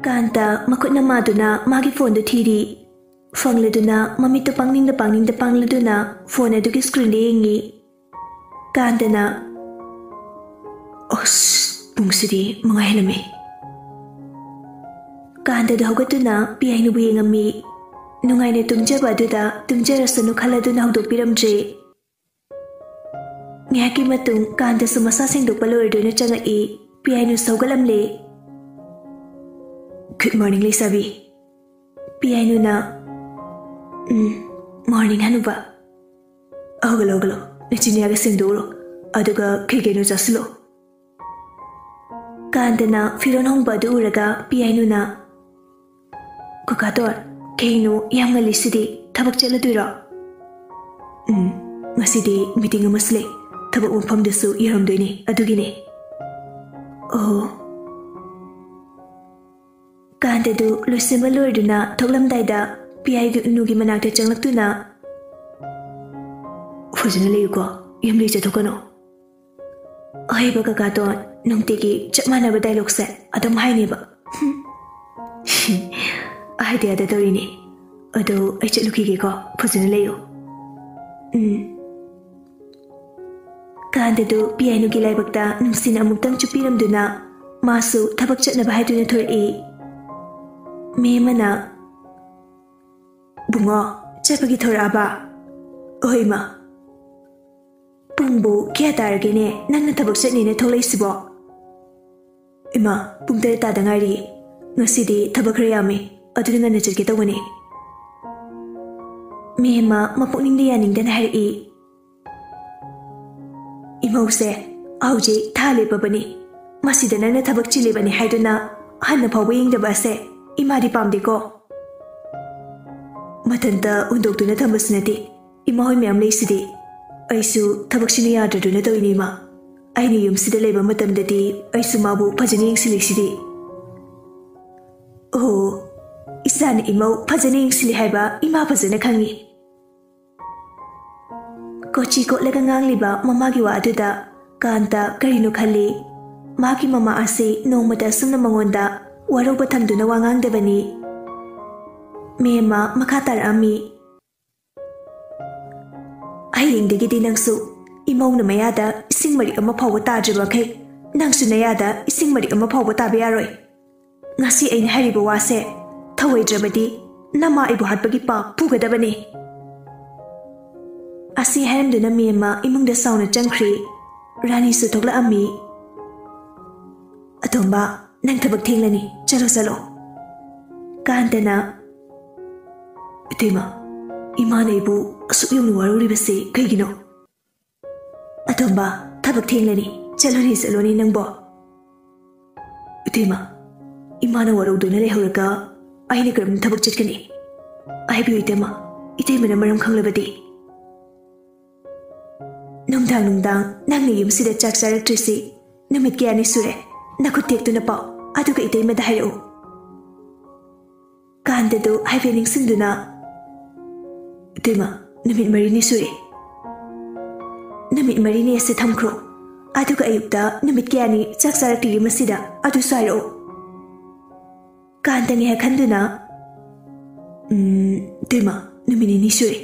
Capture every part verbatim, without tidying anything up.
ꯀꯥꯟꯇ ꯃꯈꯨꯠꯅ ꯃꯥꯗꯨꯅ ꯃꯥꯒꯤ ꯐꯣꯟꯗꯨ ꯊꯤꯔꯤ꯫ ꯐꯪꯂꯗꯨꯅ ꯃꯃꯤꯠꯇꯨ ꯄꯥꯡꯅꯤꯡꯗ ꯄꯥꯡꯅꯤꯡꯗ ꯄꯥꯡꯂꯗꯨꯅ ꯐꯣꯟ ꯑꯗꯨꯒꯤ ꯁ꯭ꯀ꯭ꯔꯤꯟꯗ ꯌꯦꯡꯉꯤ꯫ ꯀꯥꯟꯇꯅ, "ꯑꯁ, ꯄꯨꯡꯁꯤꯗꯤ ꯃꯉꯥ ꯍꯦꯜꯂꯝꯃꯦ꯫" ꯀꯥꯟꯇꯗꯨ ꯍꯧꯒꯠꯇꯨꯅ ꯄꯤꯌꯥꯏꯅꯨꯕꯨ ꯌꯦꯡꯉꯝꯃꯤ꯫ ꯅꯨꯡꯉꯥꯏꯅ ꯇꯨꯝꯖꯕ ꯑꯗꯨꯗ ꯇꯨꯝꯖꯔꯁꯅꯨ ꯈꯜꯂꯗꯨꯅ ꯍꯧꯗꯣꯛꯄꯤꯔꯝꯗ꯭ꯔꯦ꯫ ꯉꯥꯏꯍꯥꯛꯀꯤ ꯃꯇꯨꯡ ꯀꯥꯟꯇꯁꯨ ꯃꯁꯥ ꯁꯦꯡꯗꯣꯛꯄ ꯂꯣꯏꯔꯗꯨꯅ ꯆꯪꯉꯛꯏ꯫ ꯄꯤꯌꯥꯏꯅꯨꯁꯨ ꯍꯧꯒꯠꯂꯝꯂꯦ꯫ "Good morning, ꯂꯩꯁꯥꯕꯤ꯫" ꯄꯤꯌꯥꯏꯅꯨꯅ, "ꯎꯝ, morning, ꯍꯅꯨꯕ꯫ ꯍꯧꯒꯠꯂꯣ, ꯍꯧꯒꯠꯂꯣ, ꯅꯆꯤꯟꯌꯥꯒ ꯁꯦꯡꯗꯣꯛꯎꯔꯣ, ꯑꯗꯨꯒ ꯀꯩ ꯀꯩꯅꯣ ꯆꯥꯁꯤꯜꯂꯣ꯫" ꯀꯥꯟꯇꯅ ꯐꯤꯔꯣꯟ ꯍꯣꯡꯕ ꯑꯗꯨ ꯎꯔꯒ ꯄꯤꯌꯥꯏꯅꯨꯅ, "ꯀꯀꯥ ꯇꯣꯟ, ꯀꯩꯅꯣ ꯌꯥꯝ ꯉꯜꯂꯤꯁꯤꯗꯤ, ꯊꯕꯛ ꯆꯠꯂꯗꯣꯏꯔꯣ?" "ꯎꯝ, ꯉꯁꯤꯗꯤ meeting ꯑꯃꯁꯨ ꯂꯩ, ꯊꯕꯛ ꯃꯐꯝꯗꯁꯨ ꯌꯧꯔꯝꯗꯣꯏꯅꯦ, ꯑꯗꯨꯒꯤꯅꯦ꯫" "ꯑꯣ꯫" ꯀꯥꯟꯇꯗꯨ ꯂꯣꯏꯁꯤꯟꯕ ꯂꯣꯏꯔꯗꯨꯅ ꯊꯣꯛꯂꯝꯗꯥꯏꯗ ꯄꯤꯌꯥꯏꯅꯨꯒꯤ ꯃꯅꯥꯛꯇ ꯆꯪꯂꯛꯇꯨꯅ, "ꯐꯖꯅ ꯂꯩꯌꯨꯀꯣ, ꯌꯨꯝꯗꯒꯤ ꯆꯠꯊꯣꯛꯀꯅꯨ꯫" "ꯍꯣꯏꯕ ꯀꯀꯥ ꯇꯣꯟ, ꯅꯨꯡꯇꯤꯒꯤ ꯆꯞ ꯃꯥꯟꯅꯕ dialogueꯁꯦ ꯑꯗꯨꯝ ꯍꯥꯏꯅꯦꯕ꯫" "ꯍꯥꯏꯗ ꯌꯥꯗ ꯇꯧꯔꯤꯅꯦ꯫ ꯑꯗꯣ ꯑꯩ ꯆꯠꯂꯨꯈꯤꯒꯦꯀꯣ, ꯐꯖꯅ ꯂꯩꯌꯨ꯫" "ꯎꯝ꯫" ꯀꯥꯟꯇꯗꯨ ꯄꯤꯌꯥꯏꯅꯨꯒꯤ ꯂꯥꯏꯕꯛꯇ ꯅꯨꯡꯁꯤꯅ ꯑꯃꯨꯛꯇꯪ ꯆꯨꯞꯄꯤꯔꯝꯗꯨꯅ ꯃꯥꯁꯨ ꯊꯕꯛ ꯆꯠꯅꯕ ꯍꯥꯏꯗꯨꯅ ꯊꯣꯔꯛꯏ꯫ ꯃꯦꯝ ꯑꯃꯅ, "ꯕꯨꯡꯉꯣ, ꯆꯠꯄꯒꯤ ꯊꯣꯔꯛꯑꯕ?" "ꯍꯣꯏ, ꯏꯃꯥ꯫" "ꯄꯨꯡꯕꯨ ꯀꯌꯥ ꯇꯥꯔꯒꯦꯅꯦ, ꯅꯪꯅ ꯊꯕꯛ ꯆꯠꯅꯦꯅ ꯊꯣꯛꯂꯛꯏꯁꯤꯕꯣ?" "ꯏꯃꯥ, ꯄꯨꯡ ꯇꯔꯦꯠ ꯇꯥꯗ ꯉꯥꯏꯔꯤꯌꯦ꯫ ꯉꯁꯤꯗꯤ ꯊꯕꯛ ꯈꯔ ꯌꯥꯝꯃꯦ, ꯑꯗꯨꯅ ꯉꯟꯅ ꯆꯠꯀꯦ ꯇꯧꯕꯅꯦ꯫" ꯃꯦꯝꯃ ꯃꯄꯨꯛꯅꯤꯡꯗ ꯌꯥꯅꯤꯡꯗꯅ ꯍꯥꯏꯔꯛꯏ, "ꯏꯃꯧꯁꯦ ꯍꯧꯖꯤꯛ ꯊꯥ ꯂꯦꯞꯄꯕꯅꯤ꯫ ꯃꯁꯤꯗ ꯅꯪꯅ ꯊꯕꯛ ꯆꯤꯜꯂꯤꯕꯅꯤ ꯍꯥꯏꯗꯨꯅ ꯍꯟꯅ ꯐꯥꯎꯕ ꯌꯦꯡꯗꯕ ꯑꯁꯦ ꯏꯃꯥꯗꯤ ꯄꯥꯝꯗꯦꯀꯣ꯫ ꯃꯊꯟꯇ ꯍꯨꯟꯗꯣꯛꯇꯨꯅ ꯊꯝꯕꯁꯨ ꯅꯠꯇꯦ, ꯏꯃꯥ ꯍꯣꯏ ꯃꯌꯥꯝ ꯂꯩꯁꯤꯗꯤ꯫ ꯑꯩꯁꯨ ꯊꯕꯛꯁꯤꯅ ꯌꯥꯗ꯭ꯔꯗꯨꯅ ꯇꯧꯏꯅꯦ, ꯏꯃꯥ꯫ ꯑꯩꯅ ꯌꯨꯝꯁꯤꯗ ꯂꯩꯕ ꯃꯇꯝꯗꯗꯤ ꯑꯩꯁꯨ ꯃꯥꯕꯨ ꯐꯖꯅ ꯌꯦꯡꯁꯤꯜꯂꯤꯁꯤꯗꯤ꯫" ꯑꯣ, ꯏꯆꯥꯅ ꯏꯃꯧ ꯐꯖꯅ ꯌꯦꯡꯁꯤꯜꯂꯤ ꯍꯥꯏꯕ ꯏꯃꯥ ꯐꯖꯅ ꯈꯪꯉꯤ꯫ ꯀꯣꯆꯤ ꯀꯣꯠꯂꯒ ꯉꯥꯡꯂꯤꯕ ꯃꯃꯥꯒꯤ ꯋꯥ ꯑꯗꯨꯗ ꯀꯥꯟꯇ ꯀꯔꯤꯅꯣ ꯈꯜꯂꯤ꯫ ꯃꯥꯒꯤ ꯃꯃꯥ ꯑꯁꯤ ꯅꯣꯡꯃꯇ ꯑꯁꯨꯝꯅ ꯃꯉꯣꯟꯗ ꯋꯥꯔꯧꯕ ꯊꯝꯗꯨꯅ ꯋꯥ ꯉꯥꯡꯗꯕꯅꯤ꯫ ꯃꯦꯝꯃ ꯃꯈꯥ ꯇꯥꯔꯛꯑꯝꯃꯤ, "ꯍꯌꯦꯡꯗꯒꯤꯗꯤ ꯅꯪꯁꯨ ꯏꯃꯧꯅ ꯃꯌꯥꯗ ꯏꯁꯤꯡ ꯃꯔꯤꯛ ꯑꯃ ꯐꯥꯎꯕ ꯇꯥꯗ꯭ꯔꯤꯕ ꯃꯈꯩ ꯅꯪꯁꯨ ꯅꯌꯥꯗ ꯏꯁꯤꯡ ꯃꯔꯤꯛ ꯑꯃ ꯐꯥꯎꯕ ꯇꯥꯕ ꯌꯥꯔꯣꯏ꯫ ꯉꯁꯤ ꯑꯩꯅ ꯍꯥꯏꯔꯤꯕ ꯋꯥꯁꯦ ꯊꯧꯑꯣꯏꯗ꯭ꯔꯕꯗꯤ ꯅꯃꯥ ꯑꯩꯕꯨ ꯍꯥꯠꯄꯒꯤ ꯄꯥꯞ ꯄꯨꯒꯗꯕꯅꯤ꯫" ꯑꯁꯤ ꯍꯥꯏꯔꯝꯗꯨꯅ ꯃꯦꯝꯃ ꯏꯃꯨꯡꯗ ꯁꯥꯎꯅ ꯆꯪꯈ꯭ꯔꯤ꯫ ꯔꯥꯅꯤꯁꯨ ꯊꯣꯛꯂꯛꯑꯝꯃꯤ꯫ "ꯑꯇꯣꯝꯕ, ꯅꯪ ꯊꯕꯛ ꯊꯦꯡꯂꯅꯤ, ꯆꯠꯂꯣ, ꯆꯠꯂꯣ꯫" ꯀꯥꯟꯇꯅ, "ꯏꯇꯩꯃ, ꯏꯃꯥꯅ ꯑꯩꯕꯨ ꯑꯁꯨꯛ ꯌꯧꯅ ꯋꯥꯔꯧꯔꯤꯕꯁꯤ ꯀꯩꯒꯤꯅꯣ?" "ꯑꯇꯣꯝꯕ, ꯊꯕꯛ ꯊꯦꯡꯂꯅꯤ, ꯆꯠꯂꯣꯅꯦ, ꯆꯠꯂꯣꯅꯦ ꯅꯪꯕꯣ꯫" "ꯏꯇꯩꯃ, ꯏꯃꯥꯅ ꯋꯥꯔꯧꯗꯨꯅ ꯂꯩꯍꯧꯔꯒ ꯑꯩꯅ ꯀꯔꯝꯅ ꯊꯕꯛ ꯆꯠꯀꯅꯤ? ꯍꯥꯏꯕꯤꯌꯨ ꯏꯇꯩꯃ, ꯏꯇꯩꯃꯅ ꯃꯔꯝ ꯈꯪꯂꯕꯗꯤ꯫" "ꯅꯨꯡꯗꯥꯡ ꯅꯨꯡꯗꯥꯡ ꯅꯪꯅ ꯌꯨꯝꯁꯤꯗ ꯆꯥꯛ ꯆꯥꯔꯛꯇ꯭ꯔꯤꯁꯤ ꯅꯨꯃꯤꯠ ꯀꯌꯥꯅꯤ ꯁꯨꯔꯦ? ꯅꯈꯨꯠ ꯇꯦꯛꯇꯨꯅ ꯄꯥꯎ, ꯑꯗꯨꯒ ꯏꯇꯩꯃꯗ ꯍꯥꯏꯔꯛꯎ꯫" ꯀꯥꯟꯇꯗꯨ ꯍꯥꯏꯐꯦꯠ ꯅꯤꯡꯁꯤꯡꯗꯨꯅ, "ꯏꯇꯩꯃ, ꯅꯨꯃꯤꯠ ꯃꯔꯤꯅꯤ ꯁꯨꯔꯦ꯫" "ꯅꯨꯃꯤꯠ ꯃꯔꯤꯅꯤ ꯑꯁꯤ ꯊꯝꯈ꯭ꯔꯣ, ꯑꯗꯨꯒ ꯑꯌꯨꯛꯇ ꯅꯨꯃꯤꯠ ꯀꯌꯥꯅꯤ ꯆꯥꯛ ꯆꯥꯔꯛꯇ꯭ꯔꯤꯒꯦ ꯃꯁꯤꯗ, ꯑꯗꯨꯁꯨ ꯍꯥꯏꯔꯛꯎ꯫" ꯀꯥꯟꯇ ꯉꯥꯏꯍꯥꯛ ꯈꯟꯗꯨꯅ, "ꯎꯝ, ꯏꯇꯩꯃ, ꯅꯨꯃꯤꯠ ꯅꯤꯅꯤ ꯁꯨꯔꯦ꯫"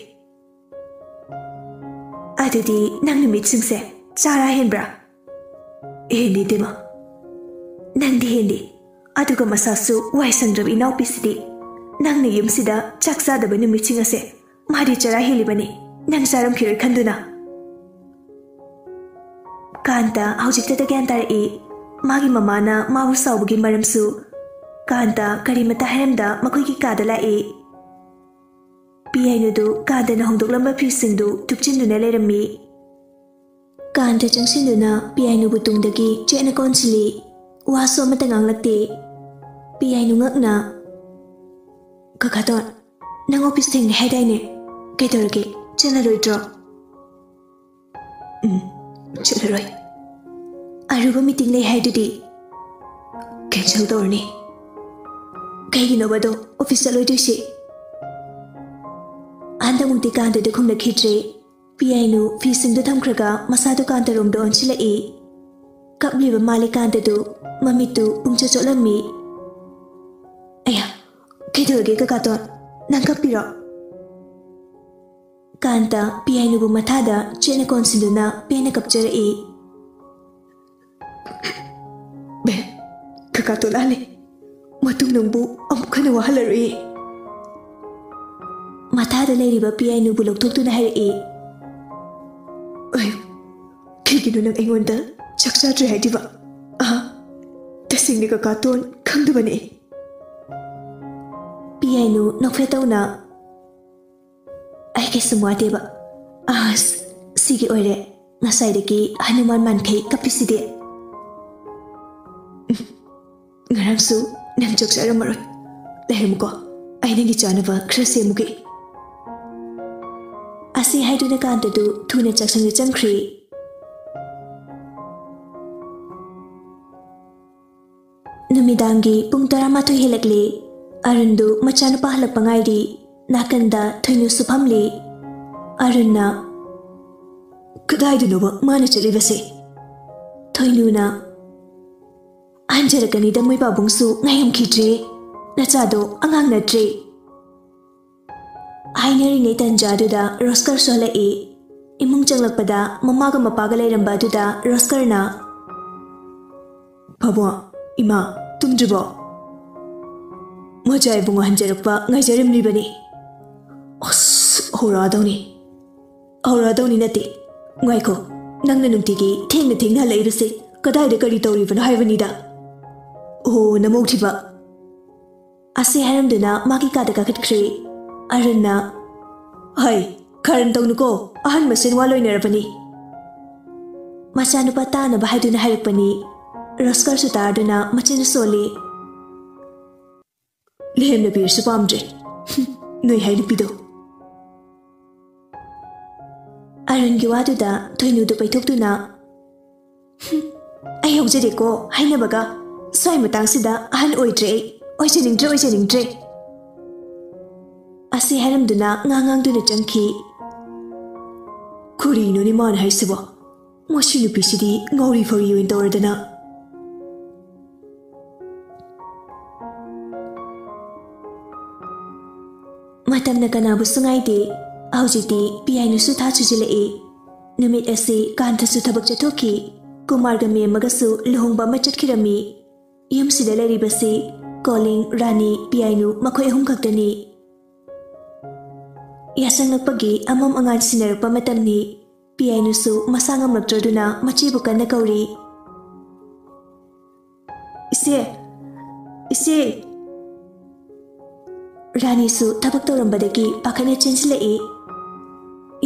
"ꯑꯗꯨꯗꯤ ꯅꯪ ꯅꯨꯃꯤꯠꯁꯤꯡꯁꯦ ꯆꯥꯔꯥ ꯍꯦꯟꯕ꯭ꯔꯥ?" "ꯍꯦꯟꯗꯦ, ꯏꯇꯩꯃ꯫" "ꯅꯪꯗꯤ ꯍꯦꯟꯗꯦ꯫ ꯑꯗꯨꯒ ꯃꯁꯥꯁꯨ ꯋꯥꯏ ꯁꯪꯗ꯭ꯔꯕ ꯏꯅꯥꯎꯄꯤꯁꯤꯗꯤ ꯅꯪꯅ ꯌꯨꯝꯁꯤꯗ ꯆꯥꯛ ꯆꯥꯗꯕ ꯅꯨꯃꯤꯠꯁꯤꯡ ꯑꯁꯦ ꯃꯥꯗꯤ ꯆꯔꯥ ꯍꯦꯜꯂꯤꯕꯅꯤ, ꯅꯪ ꯆꯥꯔꯝꯈꯤꯔꯣꯏ ꯈꯟꯗꯨꯅ꯫" ꯀꯥꯟꯇ ꯍꯧꯖꯤꯛꯇꯗ ꯒ꯭ꯌꯥꯟ ꯇꯥꯔꯛꯏ꯫ ꯃꯥꯒꯤ ꯃꯃꯥꯅ ꯃꯥꯕꯨ ꯁꯥꯎꯕꯒꯤ ꯃꯔꯝꯁꯨ꯫ ꯀꯥꯟꯇ ꯀꯔꯤꯃꯇ ꯍꯥꯏꯔꯝꯗ ꯃꯈꯣꯏꯒꯤ ꯀꯥꯗ ꯂꯥꯛꯏ꯫ ꯄꯤꯌꯥꯏꯅꯨꯗꯨ ꯀꯥꯟꯇꯅ ꯍꯣꯡꯗꯣꯛꯂꯝꯕ ꯐꯤꯁꯤꯡꯗꯨ ꯊꯨꯞꯆꯤꯟꯗꯨꯅ ꯂꯩꯔꯝꯃꯤ꯫ ꯀꯥꯟꯇ ꯆꯪꯁꯤꯟꯗꯨꯅ ꯄꯤꯌꯥꯏꯅꯨꯕꯨ ꯇꯨꯡꯗꯒꯤ ꯆꯦꯠꯅ ꯀꯣꯟꯁꯤꯜꯂꯤ꯫ ꯋꯥꯁꯨ ꯑꯃꯠꯇ ꯉꯥꯡꯂꯛꯇꯦ꯫ ꯄꯤꯌꯥꯏꯅꯨ ꯉꯛꯅ, "ꯀꯀꯥꯇꯣꯟ, ꯅꯪ ꯑꯣꯐꯤꯁ ꯊꯦꯡꯅꯤ ꯍꯥꯏꯗꯥꯏꯅꯦ? ꯀꯩꯗꯧꯔꯒꯦ? ꯆꯠꯂꯔꯣꯏꯗ꯭ꯔꯣ?" "ꯎꯝ, ꯆꯠꯂꯔꯣꯏ꯫ ꯑꯔꯨꯕ ꯃꯤꯇꯤꯡ ꯂꯩ ꯍꯥꯏꯗꯨꯗꯤ ꯀꯦꯟꯁꯦꯜ ꯇꯧꯔꯅꯤ꯫" "ꯀꯩꯒꯤꯅꯣꯕ ꯑꯗꯣ ꯑꯣꯐꯤꯁ ꯆꯠꯂꯣꯏꯗꯣꯏꯁꯤ?" ꯍꯟꯗꯛꯃꯨꯛꯇꯤ ꯀꯥꯟꯇꯗ ꯈꯨꯝꯂꯛꯈꯤꯗ꯭ꯔꯦ꯫ ꯄꯤꯌꯥꯏꯅꯨ ꯐꯤꯁꯤꯡꯗꯨ ꯊꯝꯈ꯭ꯔꯒ ꯃꯁꯥꯗꯨ ꯀꯥꯟꯇꯔꯣꯝꯗ ꯑꯣꯟꯁꯤꯜꯂꯛꯏ꯫ ꯀꯞꯂꯤꯕ ꯃꯥꯜꯂꯤ ꯀꯥꯟꯇꯗꯨ, ꯃꯃꯤꯠꯇꯨ ꯄꯨꯡꯆꯣꯠ ꯆꯣꯠꯂꯝꯃꯤ꯫ ꯀꯩꯗꯧꯔꯒꯦ ꯀꯀꯥꯇꯣꯟ? ꯅꯪ ꯀꯞꯄꯤꯔꯣ? ꯀꯥꯟꯇ ꯄꯤꯌꯥꯏꯅꯨꯕꯨ ꯃꯊꯥꯗ ꯆꯦꯠꯅ ꯀꯣꯟꯁꯤꯟꯗꯨꯅ ꯄꯦꯟꯅ ꯀꯞꯆꯔꯛꯏ꯫ ꯕꯦ, ꯀꯀꯥꯇꯣꯟ ꯂꯥꯜꯂꯦ꯫ ꯃꯇꯨꯡ ꯅꯪꯕꯨ ꯑꯃꯨꯛ ꯍꯟꯅ ꯋꯥꯍꯜꯂꯔꯣꯏꯌꯦ꯫ ꯃꯊꯥꯗ ꯂꯩꯔꯤꯕ ꯄꯤꯌꯥꯏꯅꯨꯕꯨ ꯂꯧꯊꯣꯛꯇꯨꯅ ꯍꯥꯏꯔꯛꯏ꯫ ꯑꯩ, ꯀꯩꯒꯤꯅꯣ ꯅꯪ ꯑꯩꯉꯣꯟꯗ ꯆꯥꯛ ꯆꯥꯗ꯭ꯔꯦ ꯍꯥꯏꯗ꯭ꯔꯤꯕ? ꯑꯥ, ꯇꯁꯦꯡꯅ ꯀꯀꯥꯇꯣꯟ ꯈꯪꯗꯕꯅꯦ꯫ ꯄꯤꯌꯥꯏꯅꯨ ꯅꯣꯛꯐꯦꯠ ꯇꯧꯅ, ꯑꯩ ꯀꯩꯁꯨꯝ ꯋꯥꯗꯦꯕ꯫ ꯑꯁ, ꯁꯤꯒꯤ ꯑꯣꯏꯔꯦ ꯉꯁꯥꯏꯗꯒꯤ ꯍꯅꯨꯃꯥꯟ ꯃꯥꯟꯈꯩ ꯀꯞꯄꯤꯁꯤꯗꯤ꯫ ꯉꯔꯥꯡꯁꯨ ꯅꯪ ꯆꯥꯛ ꯆꯥꯔꯝꯃꯔꯣꯏ꯫ ꯂꯩꯔꯝꯃꯨꯀꯣ, ꯑꯩ ꯅꯪꯒꯤ ꯆꯥꯅꯕ ꯈꯔ ꯁꯦꯝꯃꯨꯒꯦ꯫ ꯑꯁꯤ ꯍꯥꯏꯗꯨꯅ ꯀꯥꯟꯇꯗꯨ ꯊꯨꯅ ꯆꯥꯛꯁꯪꯗ ꯆꯪꯈ꯭ꯔꯦ꯫ ꯅꯨꯃꯤꯗꯥꯡꯒꯤ ꯄꯨꯡ ꯇꯔꯥꯃꯥꯊꯣꯏ ꯍꯦꯜꯂꯛꯂꯦ꯫ ꯑꯔꯨꯟꯗꯨ ꯃꯆꯥꯅꯨꯄꯥ ꯍꯜꯂꯛꯄ ꯉꯥꯏꯔꯤ꯫ ꯅꯥꯀꯟꯗ ꯊꯣꯏꯅꯨꯁꯨ ꯐꯝꯂꯤ꯫ ꯑꯔꯨꯟꯅ, "ꯀꯗꯥꯏꯗꯅꯣꯕ ꯃꯥꯅ ꯆꯠꯂꯤꯕꯁꯦ?" ꯊꯣꯏꯅꯨꯅ, "ꯍꯟꯖꯔꯛꯀꯅꯤꯗ, ꯃꯣꯏ ꯄꯥꯕꯨꯡꯁꯨ ꯉꯥꯏꯔꯝꯈꯤꯗ꯭ꯔꯦ꯫ ꯅꯆꯥꯗꯣ ꯑꯉꯥꯡ ꯅꯠꯇ꯭ꯔꯦ꯫" ꯍꯥꯏꯅꯔꯤꯉꯩ ꯇꯟꯖꯥꯗꯨꯗ ꯔꯣꯁꯀꯔꯁꯨ ꯍꯜꯂꯛꯏ꯫ ꯏꯃꯨꯡ ꯆꯪꯂꯛꯄꯗ ꯃꯃꯥꯒ ꯃꯄꯥꯒ ꯂꯩꯔꯝꯕ ꯑꯗꯨꯗ ꯔꯣꯁꯀꯔꯅ, "ꯄꯥꯕꯨꯡ, ꯏꯃꯥ, ꯇꯨꯝꯗ꯭ꯔꯤꯕꯣ?" "ꯃꯆꯥ ꯏꯕꯨꯡꯉꯣ ꯍꯟꯖꯔꯛꯄ ꯉꯥꯏꯖꯔꯝꯂꯤꯕꯅꯤ꯫" "ꯑꯁ, ꯍꯧꯔꯛꯑꯗꯧꯅꯤ꯫ ꯍꯧꯔꯛꯑꯗꯧꯅꯤ ꯅꯠꯇꯦ꯫ ꯉꯥꯏꯈꯣ, ꯅꯪꯅ ꯅꯨꯡꯇꯤꯒꯤ ꯊꯦꯡꯅ ꯊꯦꯡꯅ ꯍꯜꯂꯛꯏꯕꯁꯦ ꯀꯗꯥꯏꯗ ꯀꯔꯤ ꯇꯧꯔꯤꯕꯅꯣ ꯍꯥꯏꯕꯅꯤꯗ?" "ꯑꯣ, ꯅꯃꯧ ꯊꯤꯕ꯫" ꯑꯁꯤ ꯍꯥꯏꯔꯝꯗꯨꯅ ꯃꯥꯒꯤ ꯀꯥꯗ ꯀꯥꯈꯠꯈ꯭ꯔꯦ꯫ ꯑꯔꯨꯟꯅ, "ꯍꯩ, ꯈꯔꯟ ꯇꯧꯅꯨꯀꯣ, ꯑꯍꯟ ꯃꯁꯦꯟ ꯋꯥ ꯂꯣꯏꯅꯔꯕꯅꯤ꯫" ꯃꯆꯥꯅꯨꯄꯥ ꯇꯥꯅꯕ ꯍꯥꯏꯗꯨꯅ ꯍꯥꯏꯔꯛꯄꯅꯤ꯫ ꯔꯣꯁꯀꯔꯁꯨ ꯇꯥꯔꯗꯨꯅ ꯃꯆꯤꯟ ꯁꯣꯜꯂꯤ꯫ "ꯂꯦꯝꯅ ꯄꯤꯔꯁꯨ ꯄꯥꯝꯗ꯭ꯔꯦ꯫ ꯅꯣꯏ ꯍꯥꯏ ꯅꯨꯄꯤꯗꯣ꯫" ꯑꯔꯨꯟꯒꯤ ꯋꯥꯗꯨꯗ ꯊꯣꯏꯅꯨꯗꯨ ꯄꯩꯊꯣꯛꯇꯨꯅ, "ꯍꯨꯝ, ꯑꯩ ꯌꯥꯎꯖꯗꯦꯀꯣ ꯍꯥꯏꯅꯕꯒ꯫ ꯁ꯭ꯋꯥꯏ ꯃꯇꯥꯡꯁꯤꯗ ꯑꯍꯟ ꯑꯣꯏꯗ꯭ꯔꯦ ꯑꯩ꯫ ꯑꯣꯏꯖꯅꯤꯡꯗ꯭ꯔꯦ, ꯑꯣꯏꯖꯅꯤꯡꯗ꯭ꯔꯦ꯫" ꯑꯁꯤ ꯍꯥꯏꯔꯝꯗꯨꯅ ꯉꯥꯡ ꯉꯥꯡꯗꯨꯅ ꯆꯪꯈꯤ꯫ "ꯀꯔꯤꯅꯣꯅꯦ ꯃꯥꯅ ꯍꯥꯏꯁꯤꯕꯣ? ꯃꯁꯤ ꯅꯨꯄꯤꯁꯤꯗꯤ ꯉꯥꯎꯔꯤ ꯐꯥꯎꯔꯤ ꯑꯣꯏꯅ ꯇꯧꯔꯗꯅ꯫" ꯃꯇꯝꯅ ꯀꯅꯥꯕꯨꯁꯨ ꯉꯥꯏꯗꯦ꯫ ꯍꯧꯖꯤꯛꯇꯤ ꯄꯤꯌꯥꯏꯅꯨꯁꯨ ꯊꯥ ꯁꯨꯖꯤꯜꯂꯛꯏ꯫ ꯅꯨꯃꯤꯠ ꯑꯁꯤ ꯀꯥꯟꯊꯁꯨ ꯊꯕꯛ ꯆꯠꯊꯣꯛꯈꯤ꯫ ꯀꯨꯃꯥꯔꯒ ꯃꯦꯝꯃꯒꯁꯨ ꯂꯨꯍꯣꯡꯕ ꯑꯃ ꯆꯠꯈꯤꯔꯝꯃꯤ꯫ ꯌꯨꯝꯁꯤꯗ ꯂꯩꯔꯤꯕꯁꯤ ꯀꯣꯂꯤꯡ, ꯔꯥꯅꯤ, ꯄꯤꯌꯥꯏꯅꯨ ꯃꯈꯣꯏ ꯑꯍꯨꯝ ꯈꯛꯇꯅꯤ꯫ ꯌꯥꯆꯪꯂꯛꯄꯒꯤ ꯑꯃꯝ ꯑꯉꯥꯟ ꯁꯤꯟꯅꯔꯛꯄ ꯃꯇꯝꯅꯤ꯫ ꯄꯤꯌꯥꯏꯅꯨꯁꯨ ꯃꯁꯥ ꯉꯝꯂꯛꯇ꯭ꯔꯗꯨꯅ ꯃꯆꯦꯕꯨ ꯀꯟꯅ ꯀꯧꯔꯤ꯫ "ꯏꯆꯦ! ꯏꯆꯦ!" ꯔꯥꯅꯤꯁꯨ ꯊꯕꯛ ꯇꯧꯔꯝꯕꯗꯒꯤ ꯄꯥꯈꯠꯅ ꯆꯦꯟꯁꯤꯜꯂꯛꯏ꯫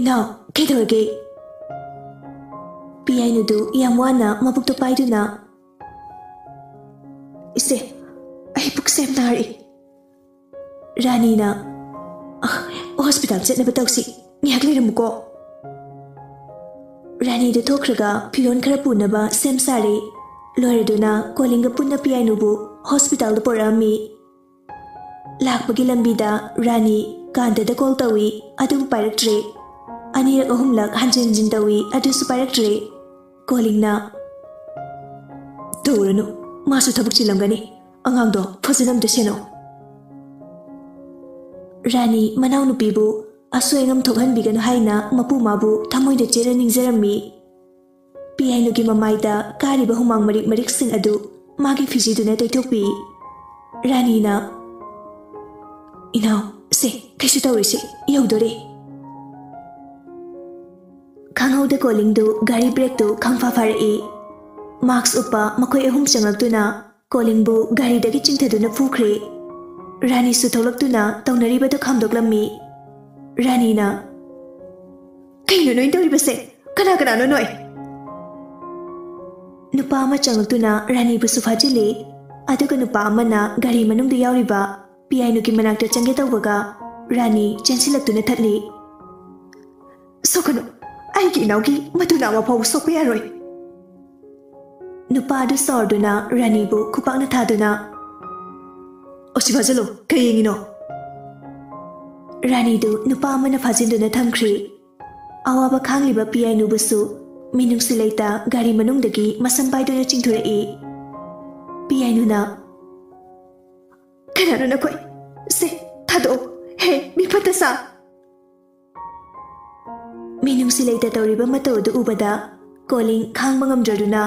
"ꯏꯅꯥꯎ, ꯀꯩꯗꯧꯔꯒꯦ?" ꯄꯤꯌꯥꯏꯅꯨꯗꯨ ꯌꯥꯝ ꯋꯥꯅ ꯃꯕꯨꯛꯇꯨ ꯄꯥꯏꯗꯨꯅ, "ꯏꯆꯦ, ꯑꯩ ꯄꯨꯛꯁꯦ ꯌꯥꯝ ꯅꯥꯔꯛꯏ꯫" ꯔꯥꯅꯤꯅ, "ꯑ, ꯍꯣꯁꯄꯤꯇꯥꯜ ꯆꯠꯅꯕ ꯇꯧꯁꯤ, ꯉꯥꯏꯍꯥꯛ ꯂꯩꯔꯝꯃꯨꯀꯣ꯫" ꯔꯥꯅꯤꯗꯨ ꯊꯣꯛꯈ꯭ꯔꯒ ꯐꯤꯔꯣꯜ ꯈꯔ ꯄꯨꯅꯕ ꯁꯦꯝ ꯁꯥꯔꯦ꯫ ꯂꯣꯏꯔꯗꯨꯅ ꯀꯣꯂꯤꯡꯒ ꯄꯨꯟꯅ ꯄꯤꯌꯥꯏꯅꯨꯕꯨ ꯍꯣꯁꯄꯤꯇꯥꯜꯗ ꯄꯨꯔꯛꯑꯝꯃꯤ꯫ ꯂꯥꯛꯄꯒꯤ ꯂꯝꯕꯤꯗ ꯔꯥꯅꯤ ꯀꯥꯟꯇꯗ ꯀꯣꯜ ꯇꯧꯏ, ꯑꯗꯨꯕꯨ ꯄꯥꯏꯔꯛꯇ꯭ꯔꯦ꯫ ꯑꯅꯤꯔꯛ ꯑꯍꯨꯝꯂꯛ ꯍꯟꯖꯤꯟ ꯍꯟꯖꯤꯟ ꯇꯧꯏ, ꯑꯗꯨꯁꯨ ꯄꯥꯏꯔꯛꯇ꯭ꯔꯦ꯫ ꯀꯣꯂꯤꯡꯅ, "ꯇꯧꯔꯅꯨ, ꯃꯥꯁꯨ ꯊꯕꯛ ꯆꯤꯜꯂꯝꯒꯅꯤ꯫ ꯑꯉꯥꯡꯗꯣ ꯐꯖꯅ ꯑꯝꯇ ꯁꯦꯟꯅꯧ꯫" ꯔꯥꯅꯤ ꯃꯅꯥꯎꯅꯨꯄꯤꯕꯨ ꯑꯁꯣꯏ ꯑꯉꯥꯝ ꯊꯣꯛꯍꯟꯕꯤꯒꯅꯨ ꯍꯥꯏꯅ ꯃꯄꯨ ꯃꯥꯕꯨ ꯊꯃꯣꯏꯗ ꯆꯦꯠꯅ ꯅꯤꯡꯖꯔꯝꯃꯤ꯫ ꯄꯤꯌꯥꯏꯅꯨꯒꯤ ꯃꯃꯥꯏꯗ ꯀꯥꯔꯤꯕ ꯍꯨꯃꯥꯡ ꯃꯔꯤꯛ ꯃꯔꯤꯛꯁꯤꯡ ꯑꯗꯨ ꯃꯥꯒꯤ ꯐꯤꯖꯤꯗꯨꯅ ꯇꯩꯊꯣꯛꯄꯤ꯫ ꯔꯥꯅꯤꯅ, "ꯏꯅꯥꯎ, ꯁꯦ, ꯀꯩꯁꯨ ꯇꯧꯔꯣꯏꯁꯦ, ꯌꯧꯗꯣꯔꯦ꯫" ꯈꯪꯍꯧꯗ ꯀꯣꯂꯤꯡꯗꯨ ꯒꯥꯔꯤ ꯕ꯭ꯔꯦꯛꯇꯨ ꯈꯪꯐꯥ ꯐꯥꯔꯛꯏ꯫ ꯃꯥꯛꯁ ꯎꯞꯄ ꯃꯈꯣꯏ ꯑꯍꯨꯝ ꯆꯪꯂꯛꯇꯨꯅ ꯀꯣꯂꯤꯡꯕꯨ ꯒꯥꯔꯤꯗꯒꯤ ꯆꯤꯡꯊꯗꯨꯅ ꯐꯨꯈ꯭ꯔꯦ꯫ ꯔꯥꯅꯤꯁꯨ ꯊꯣꯛꯂꯛꯇꯨꯅ ꯇꯧꯅꯔꯤꯕꯗꯨ ꯈꯥꯝꯗꯣꯛꯂꯝꯃꯤ꯫ ꯔꯥꯅꯤꯅ, "ꯀꯩꯅꯣ ꯅꯣꯏ ꯇꯧꯔꯤꯕꯁꯦ? ꯀꯅꯥ ꯀꯅꯥꯅꯣ ꯅꯣꯏ?" ꯅꯨꯄꯥ ꯑꯃ ꯆꯪꯂꯛꯇꯨꯅ ꯔꯥꯅꯤꯕꯨꯁꯨ ꯐꯥꯖꯤꯜꯂꯤ꯫ ꯑꯗꯨꯒ ꯅꯨꯄꯥ ꯑꯃꯅ ꯒꯥꯔꯤ ꯃꯅꯨꯡꯗ ꯌꯥꯎꯔꯤꯕ ꯄꯤꯌꯥꯏꯅꯨꯒꯤ ꯃꯅꯥꯛꯇ ꯆꯪꯒꯦ ꯇꯧꯕꯒ ꯔꯥꯅꯤ ꯆꯦꯟꯁꯤꯜꯂꯛꯇꯨꯅ ꯊꯠꯂꯤ꯫ "ꯁꯣꯛꯀꯅꯨ, ꯑꯩꯒꯤ ꯏꯅꯥꯎꯒꯤ ꯃꯇꯨ ꯅꯥꯝꯃ ꯐꯥꯎꯕ ꯁꯣꯛꯄ ꯌꯥꯔꯣꯏ꯫" ꯅꯨꯄꯥ ꯑꯗꯨ ꯁꯥꯎꯔꯗꯨꯅ ꯔꯥꯅꯤꯕꯨ ꯈꯨꯄꯥꯛꯅ ꯊꯥꯗꯨꯅ, "ꯑꯁꯤ ꯐꯥꯖꯤꯜꯂꯨ, ꯀꯩ ꯌꯦꯡꯉꯤꯅꯣ?" ꯔꯥꯅꯤꯗꯨ ꯅꯨꯄꯥ ꯑꯃꯅ ꯐꯥꯖꯤꯟꯗꯨꯅ ꯊꯝꯈ꯭ꯔꯦ꯫ ꯑꯋꯥꯕ ꯈꯥꯡꯂꯤꯕ ꯄꯤꯌꯥꯏꯅꯨꯕꯨꯁꯨ ꯃꯤꯅꯨꯡꯁꯤ ꯂꯩꯇ ꯒꯥꯔꯤ ꯃꯅꯨꯡꯗꯒꯤ ꯃꯁꯝ ꯄꯥꯏꯗꯨꯅ ꯆꯤꯡꯊꯣꯔꯛꯏ꯫ ꯄꯤꯌꯥꯏꯅꯨꯅ, "ꯀꯅꯥꯅꯣ ꯅꯈꯣꯏ? ꯁꯦ, ꯊꯥꯗꯣꯛꯑꯣ, ꯍꯦ, ꯃꯤ ꯐꯠꯇ ꯁꯥ! ꯃꯤꯅꯨꯡꯁꯤ ꯂꯩꯇ ꯇꯧꯔꯤꯕ ꯃꯇꯧ ꯑꯗꯨ ꯎꯕꯗ ꯀꯣꯂꯤꯡ ꯈꯥꯡꯕ ꯉꯝꯗ꯭ꯔꯗꯨꯅ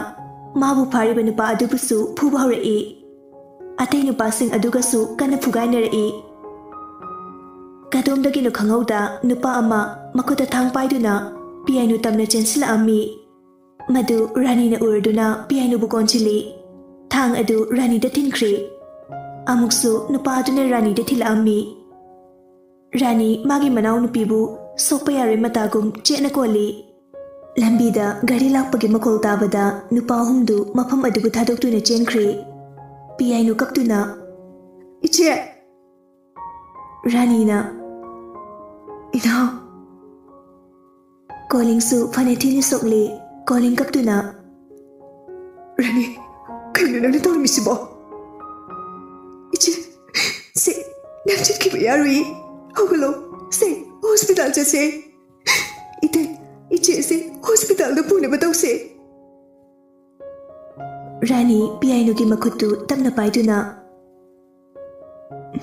ꯃꯥꯕꯨ ꯐꯥꯔꯤꯕ ꯅꯨꯄꯥ ꯑꯗꯨꯕꯨꯁꯨ ꯐꯨꯕ ꯍꯧꯔꯛꯏ꯫ ꯑꯇꯩ ꯅꯨꯄꯥꯁꯤꯡ ꯑꯗꯨꯒꯁꯨ ꯀꯟꯅ ꯐꯨꯒꯥꯏꯅꯔꯛꯏ꯫ ꯀꯗꯣꯝꯗꯒꯤꯅꯣ ꯈꯪꯍꯧꯗ ꯅꯨꯄꯥ ꯑꯃ ꯃꯈꯨꯠꯇ ꯊꯥꯡ ꯄꯥꯏꯗꯨꯅ ꯄꯤꯌꯥꯏꯅꯨ ꯇꯝꯅ ꯆꯦꯟꯁꯤꯜꯂꯛꯑꯝꯃꯤ꯫ ꯃꯗꯨ ꯔꯥꯅꯤꯅ ꯎꯔꯗꯨꯅ ꯄꯤꯌꯥꯏꯅꯨꯕꯨ ꯀꯣꯟꯁꯤꯜꯂꯤ꯫ ꯊꯥꯡ ꯑꯗꯨ ꯔꯥꯅꯤꯗ ꯊꯤꯟꯈ꯭ꯔꯦ꯫ ꯑꯃꯨꯛꯁꯨ ꯅꯨꯄꯥ ꯑꯗꯨꯅ ꯔꯥꯅꯤꯗ ꯊꯤꯜꯂꯛꯑꯝꯃꯤ꯫ ꯔꯥꯅꯤ ꯃꯥꯒꯤ ꯃꯅꯥꯎꯅꯨꯄꯤꯕꯨ ꯁꯣꯛꯄ ꯌꯥꯔꯣꯏ ꯃꯇꯥꯒꯨꯝ ꯆꯦꯠꯅ ꯀꯣꯜꯂꯤ꯫ ꯂꯝꯕꯤꯗ ꯒꯥꯔꯤ ꯂꯥꯛꯄꯒꯤ ꯃꯈꯣꯜ ꯇꯥꯕꯗ ꯅꯨꯄꯥ ꯑꯍꯨꯝꯗꯨ ꯃꯐꯝ ꯑꯗꯨꯕꯨ ꯊꯥꯗꯣꯛꯇꯨꯅ ꯆꯦꯟꯈ꯭ꯔꯦ꯫ ꯄꯤꯌꯥꯏꯅꯨ ꯀꯞꯇꯨꯅ, "ꯏꯆꯦ!" ꯔꯥꯅꯤꯅ, "ꯏꯅꯥꯎ!" ꯀꯣꯂꯤꯡꯁꯨ ꯐꯅ ꯊꯤꯅ ꯁꯣꯛꯂꯤ꯫ ꯀꯣꯂꯤꯡ ꯀꯞꯇꯨꯅ, "ꯔꯥꯅꯤ, ꯀꯩꯅꯣ ꯅꯪꯅ ꯇꯧꯔꯝꯃꯤꯁꯤꯕꯣ? ꯏꯆꯦ, ꯁꯦ, ꯅꯪ ꯆꯠꯈꯤꯕ ꯌꯥꯔꯣꯏ꯫ ꯍꯧꯒꯠꯂꯣ, ꯁꯦ, ꯍꯣꯁꯄꯤꯇꯥꯜ ꯆꯠꯁꯦ꯫ ꯏꯇꯩ, ꯏꯆꯦꯁꯦ ꯍꯣꯁꯄꯤꯇꯥꯜꯗ ꯄꯨꯅꯕ ꯇꯧꯁꯦ꯫" ꯔꯥꯅꯤ ꯄꯤꯌꯥꯏꯅꯨꯒꯤ ꯃꯈꯨꯠꯇꯨ ꯇꯞꯅ ꯄꯥꯏꯗꯨꯅ,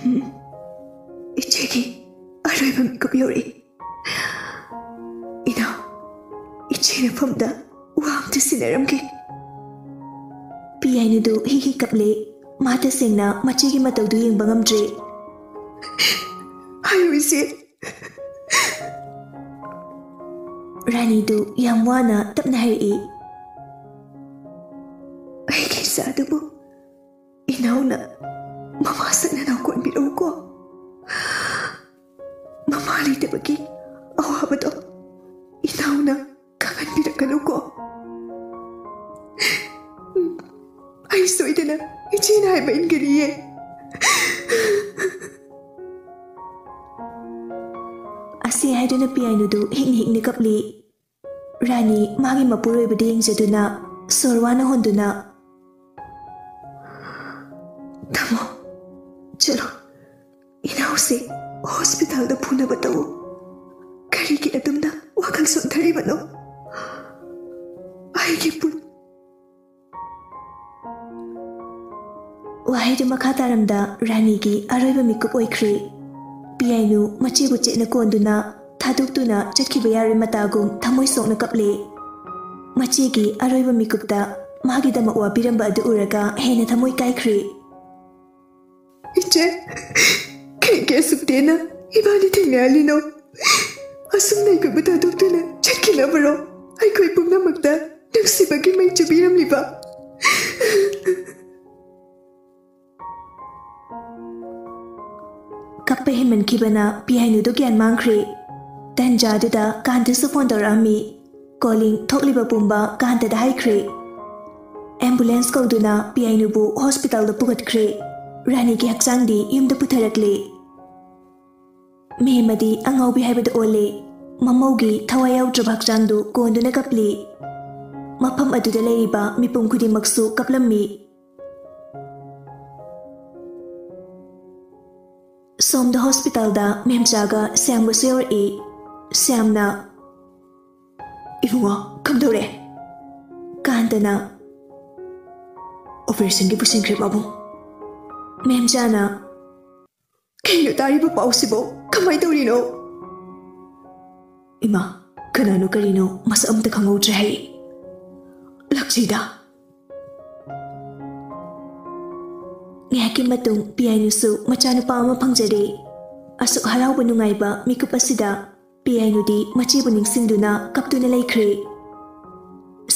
"ꯎꯝ, ꯏꯆꯦꯒꯤ ꯑꯔꯣꯏꯕ ꯃꯤꯀꯨꯞ ꯌꯧꯔꯛꯏ꯫ ꯏꯅꯥꯎ, ꯏꯆꯦ ꯅꯐꯝꯗ ꯋꯥ ꯑꯝꯇ ꯁꯤꯟꯅꯔꯝꯒꯦ꯫" ꯄꯤꯌꯥꯏꯅꯨꯗꯨ ꯍꯤ ꯍꯤ ꯀꯞꯂꯦ꯫ ꯃꯥ ꯇꯁꯦꯡꯅ ꯃꯆꯦꯒꯤ ꯃꯇꯧꯗꯨ ꯌꯦꯡꯕ ꯉꯝꯗ꯭ꯔꯦ꯫ "ꯍꯥꯏꯌꯨ, ꯏꯆꯦ꯫" ꯔꯥꯅꯤꯗꯨ ꯌꯥꯝ ꯋꯥꯅ ꯇꯞꯅ ꯍꯥꯏꯔꯛꯏ, "ꯑꯩꯒꯤ ꯏꯆꯥꯗꯨꯕꯨ ꯏꯅꯥꯎꯅ ꯃꯃꯥ ꯁꯛꯅꯅ ꯀꯣꯟꯕꯤꯔꯛꯎꯀꯣ꯫ ꯃꯃꯥ ꯂꯩꯇꯕꯒꯤ ꯑꯋꯥꯕꯗꯣ ꯏꯅꯥꯎꯅ ꯈꯪꯍꯟꯕꯤꯔꯛꯀꯅꯨꯀꯣ꯫ ꯑꯩ ꯁꯣꯏꯗꯅ ꯏꯆꯦꯅ ꯍꯥꯏꯕ ꯏꯟꯒꯅꯤꯌꯦ꯫" ꯑꯁꯤ ꯍꯥꯏꯗꯨꯅ ꯄꯤꯌꯥꯏꯅꯨꯗꯨ ꯍꯤꯛꯅ ꯍꯤꯛꯅ ꯀꯞꯂꯤ꯫ ꯔꯥꯅꯤ ꯃꯥꯒꯤ ꯃꯄꯨꯔꯣꯏꯕꯗ ꯌꯦꯡꯖꯗꯨꯅ ꯁꯣꯔ ꯋꯥꯅ ꯍꯣꯟꯗꯨꯅ, "ꯇꯥꯃꯣ, ꯆꯠꯂꯣ, ꯏꯅꯥꯎꯁꯦ ꯍꯣꯁꯄꯤꯇꯥꯜꯗ ꯄꯨꯅꯕ ꯇꯧ꯫ ꯀꯔꯤꯒꯤ ꯑꯗꯨꯝꯅ ꯋꯥꯈꯜ ꯁꯣꯟꯊꯔꯤꯕꯅꯣ? ꯑꯩꯒꯤ ꯄꯨꯟ-" ꯋꯥꯍꯩꯗꯨ ꯃꯈꯥ ꯇꯥꯔꯝꯗ ꯔꯥꯅꯤꯒꯤ ꯑꯔꯣꯏꯕ ꯃꯤꯀꯨꯞ ꯑꯣꯏꯈ꯭ꯔꯦ꯫ ꯄꯤꯌꯥꯏꯅꯨ ꯃꯆꯦꯕꯨ ꯆꯦꯠꯅ ꯀꯣꯟꯗꯨꯅ ꯊꯥꯗꯣꯛꯇꯨꯅ ꯆꯠꯈꯤꯕ ꯌꯥꯔꯣꯏ ꯃꯇꯥꯒꯨꯝ ꯊꯃꯣꯏ ꯁꯣꯛꯅ ꯀꯞꯂꯦ꯫ ꯃꯆꯦꯒꯤ ꯑꯔꯣꯏꯕ ꯃꯤꯀꯨꯞꯇ ꯃꯥꯒꯤꯗꯃꯛ ꯋꯥꯕꯤꯔꯝꯕ ꯑꯗꯨ ꯎꯔꯒ ꯍꯦꯟꯅ ꯊꯃꯣꯏ ꯀꯥꯏꯈ꯭ꯔꯦ꯫ "ꯏꯆꯦ, ꯀꯩꯒꯤ ꯑꯁꯨꯛ ꯇꯦꯟꯅ ꯏꯕꯥꯅꯤ ꯊꯦꯡꯅꯍꯜꯂꯤꯅꯣ? ꯑꯁꯨꯝꯅ ꯑꯩꯈꯣꯏꯕꯨ ꯊꯥꯗꯣꯛꯇꯨꯅ ꯆꯠꯈꯤꯅꯕꯔꯣ? ꯑꯩꯈꯣꯏ ꯄꯨꯝꯅꯃꯛꯇ ꯅꯨꯡꯁꯤꯕꯒꯤ ꯃꯩ ꯆꯨꯕꯤꯔꯝꯂꯤꯕ?" ꯀꯞꯄ ꯍꯦꯟꯃꯟꯈꯤꯕꯅ ꯄꯤꯌꯥꯏꯅꯨꯗꯨ ꯒ꯭ꯌꯥꯟ ꯃꯥꯡꯈ꯭ꯔꯦ꯫ ꯇꯟꯖꯥꯗꯨꯗ ꯀꯥꯟꯇꯁꯨ ꯐꯣꯟ ꯇꯧꯔꯛꯑꯝꯃꯤ꯫ ꯀꯣꯂꯤꯡ ꯊꯣꯛꯂꯤꯕ ꯄꯨꯝꯕ ꯀꯥꯟꯇꯗ ꯍꯥꯏꯈ꯭ꯔꯦ꯫ ꯑꯦꯝꯕꯨꯂꯦꯟꯁ ꯀꯧꯗꯨꯅ ꯄꯤꯌꯥꯏꯅꯨꯕꯨ ꯍꯣꯁꯄꯤꯇꯥꯜꯗ ꯄꯨꯈꯠꯈ꯭ꯔꯦ꯫ ꯔꯥꯅꯤꯒꯤ ꯍꯛꯆꯥꯡꯗꯤ ꯌꯨꯝꯗ ꯄꯨꯊꯔꯛꯂꯦ꯫ ꯃꯦꯝꯃꯗꯤ ꯑꯉꯥꯎꯕꯤ ꯍꯥꯏꯕꯗꯨ ꯑꯣꯜꯂꯦ꯫ ꯃꯃꯧꯒꯤ ꯊꯋꯥꯏ ꯌꯥꯎꯗ꯭ꯔꯕ ꯍꯛꯆꯥꯡꯗꯨ ꯀꯣꯟꯗꯨꯅ ꯀꯞꯂꯤ꯫ ꯃꯐꯝ ꯑꯗꯨꯗ ꯂꯩꯔꯤꯕ ꯃꯤꯄꯨꯝ ꯈꯨꯗꯤꯡꯃꯛꯁꯨ ꯀꯞꯂꯝꯃꯤ꯫ ꯁꯣꯝꯗ ꯍꯣꯁꯄꯤꯇꯥꯜꯗ ꯃꯦꯝꯆꯥꯒ ꯁ꯭ꯌꯥꯝꯒꯁꯨ ꯌꯧꯔꯛꯏ꯫ ꯁ꯭ꯌꯥꯝꯅ, "ꯏꯕꯨꯡꯉꯣ, ꯀꯝꯗꯧꯔꯦ?" ꯀꯥꯟꯇꯅ, "ꯑꯣꯄꯔꯦꯁꯟꯒꯤ ꯄꯨꯁꯤꯟꯈ꯭ꯔꯦ, ꯄꯥꯕꯨꯡ꯫" ꯃꯦꯝꯆꯥꯅ, "ꯀꯩꯅꯣ ꯇꯥꯔꯤꯕ ꯄꯥꯎꯁꯤꯕꯣ? ꯀꯃꯥꯏ ꯇꯧꯔꯤꯅꯣ?" "ꯏꯃꯥ, ꯀꯅꯥꯅꯣ ꯀꯔꯤꯅꯣ ꯃꯁꯛ ꯑꯝꯇ ꯈꯪꯍꯧꯗ꯭ꯔꯦ ꯍꯥꯏ꯫ ꯂꯥꯛꯆꯩꯗ꯫" ꯉꯥꯏꯍꯥꯛꯀꯤ ꯃꯇꯨꯡ ꯄꯤꯌꯥꯏꯅꯨꯁꯨ ꯃꯆꯥꯅꯨꯄꯥ ꯑꯃ ꯐꯪꯖꯔꯦ꯫ ꯑꯁꯨꯛ ꯍꯔꯥꯎꯕ ꯅꯨꯡꯉꯥꯏꯕ ꯃꯤꯀꯨꯞ ꯑꯁꯤꯗ ꯄꯤꯌꯥꯏꯅꯨꯗꯤ ꯃꯆꯦꯕꯨ ꯅꯤꯡꯁꯤꯡꯗꯨꯅ ꯀꯞꯇꯨꯅ ꯂꯩꯈ꯭ꯔꯦ꯫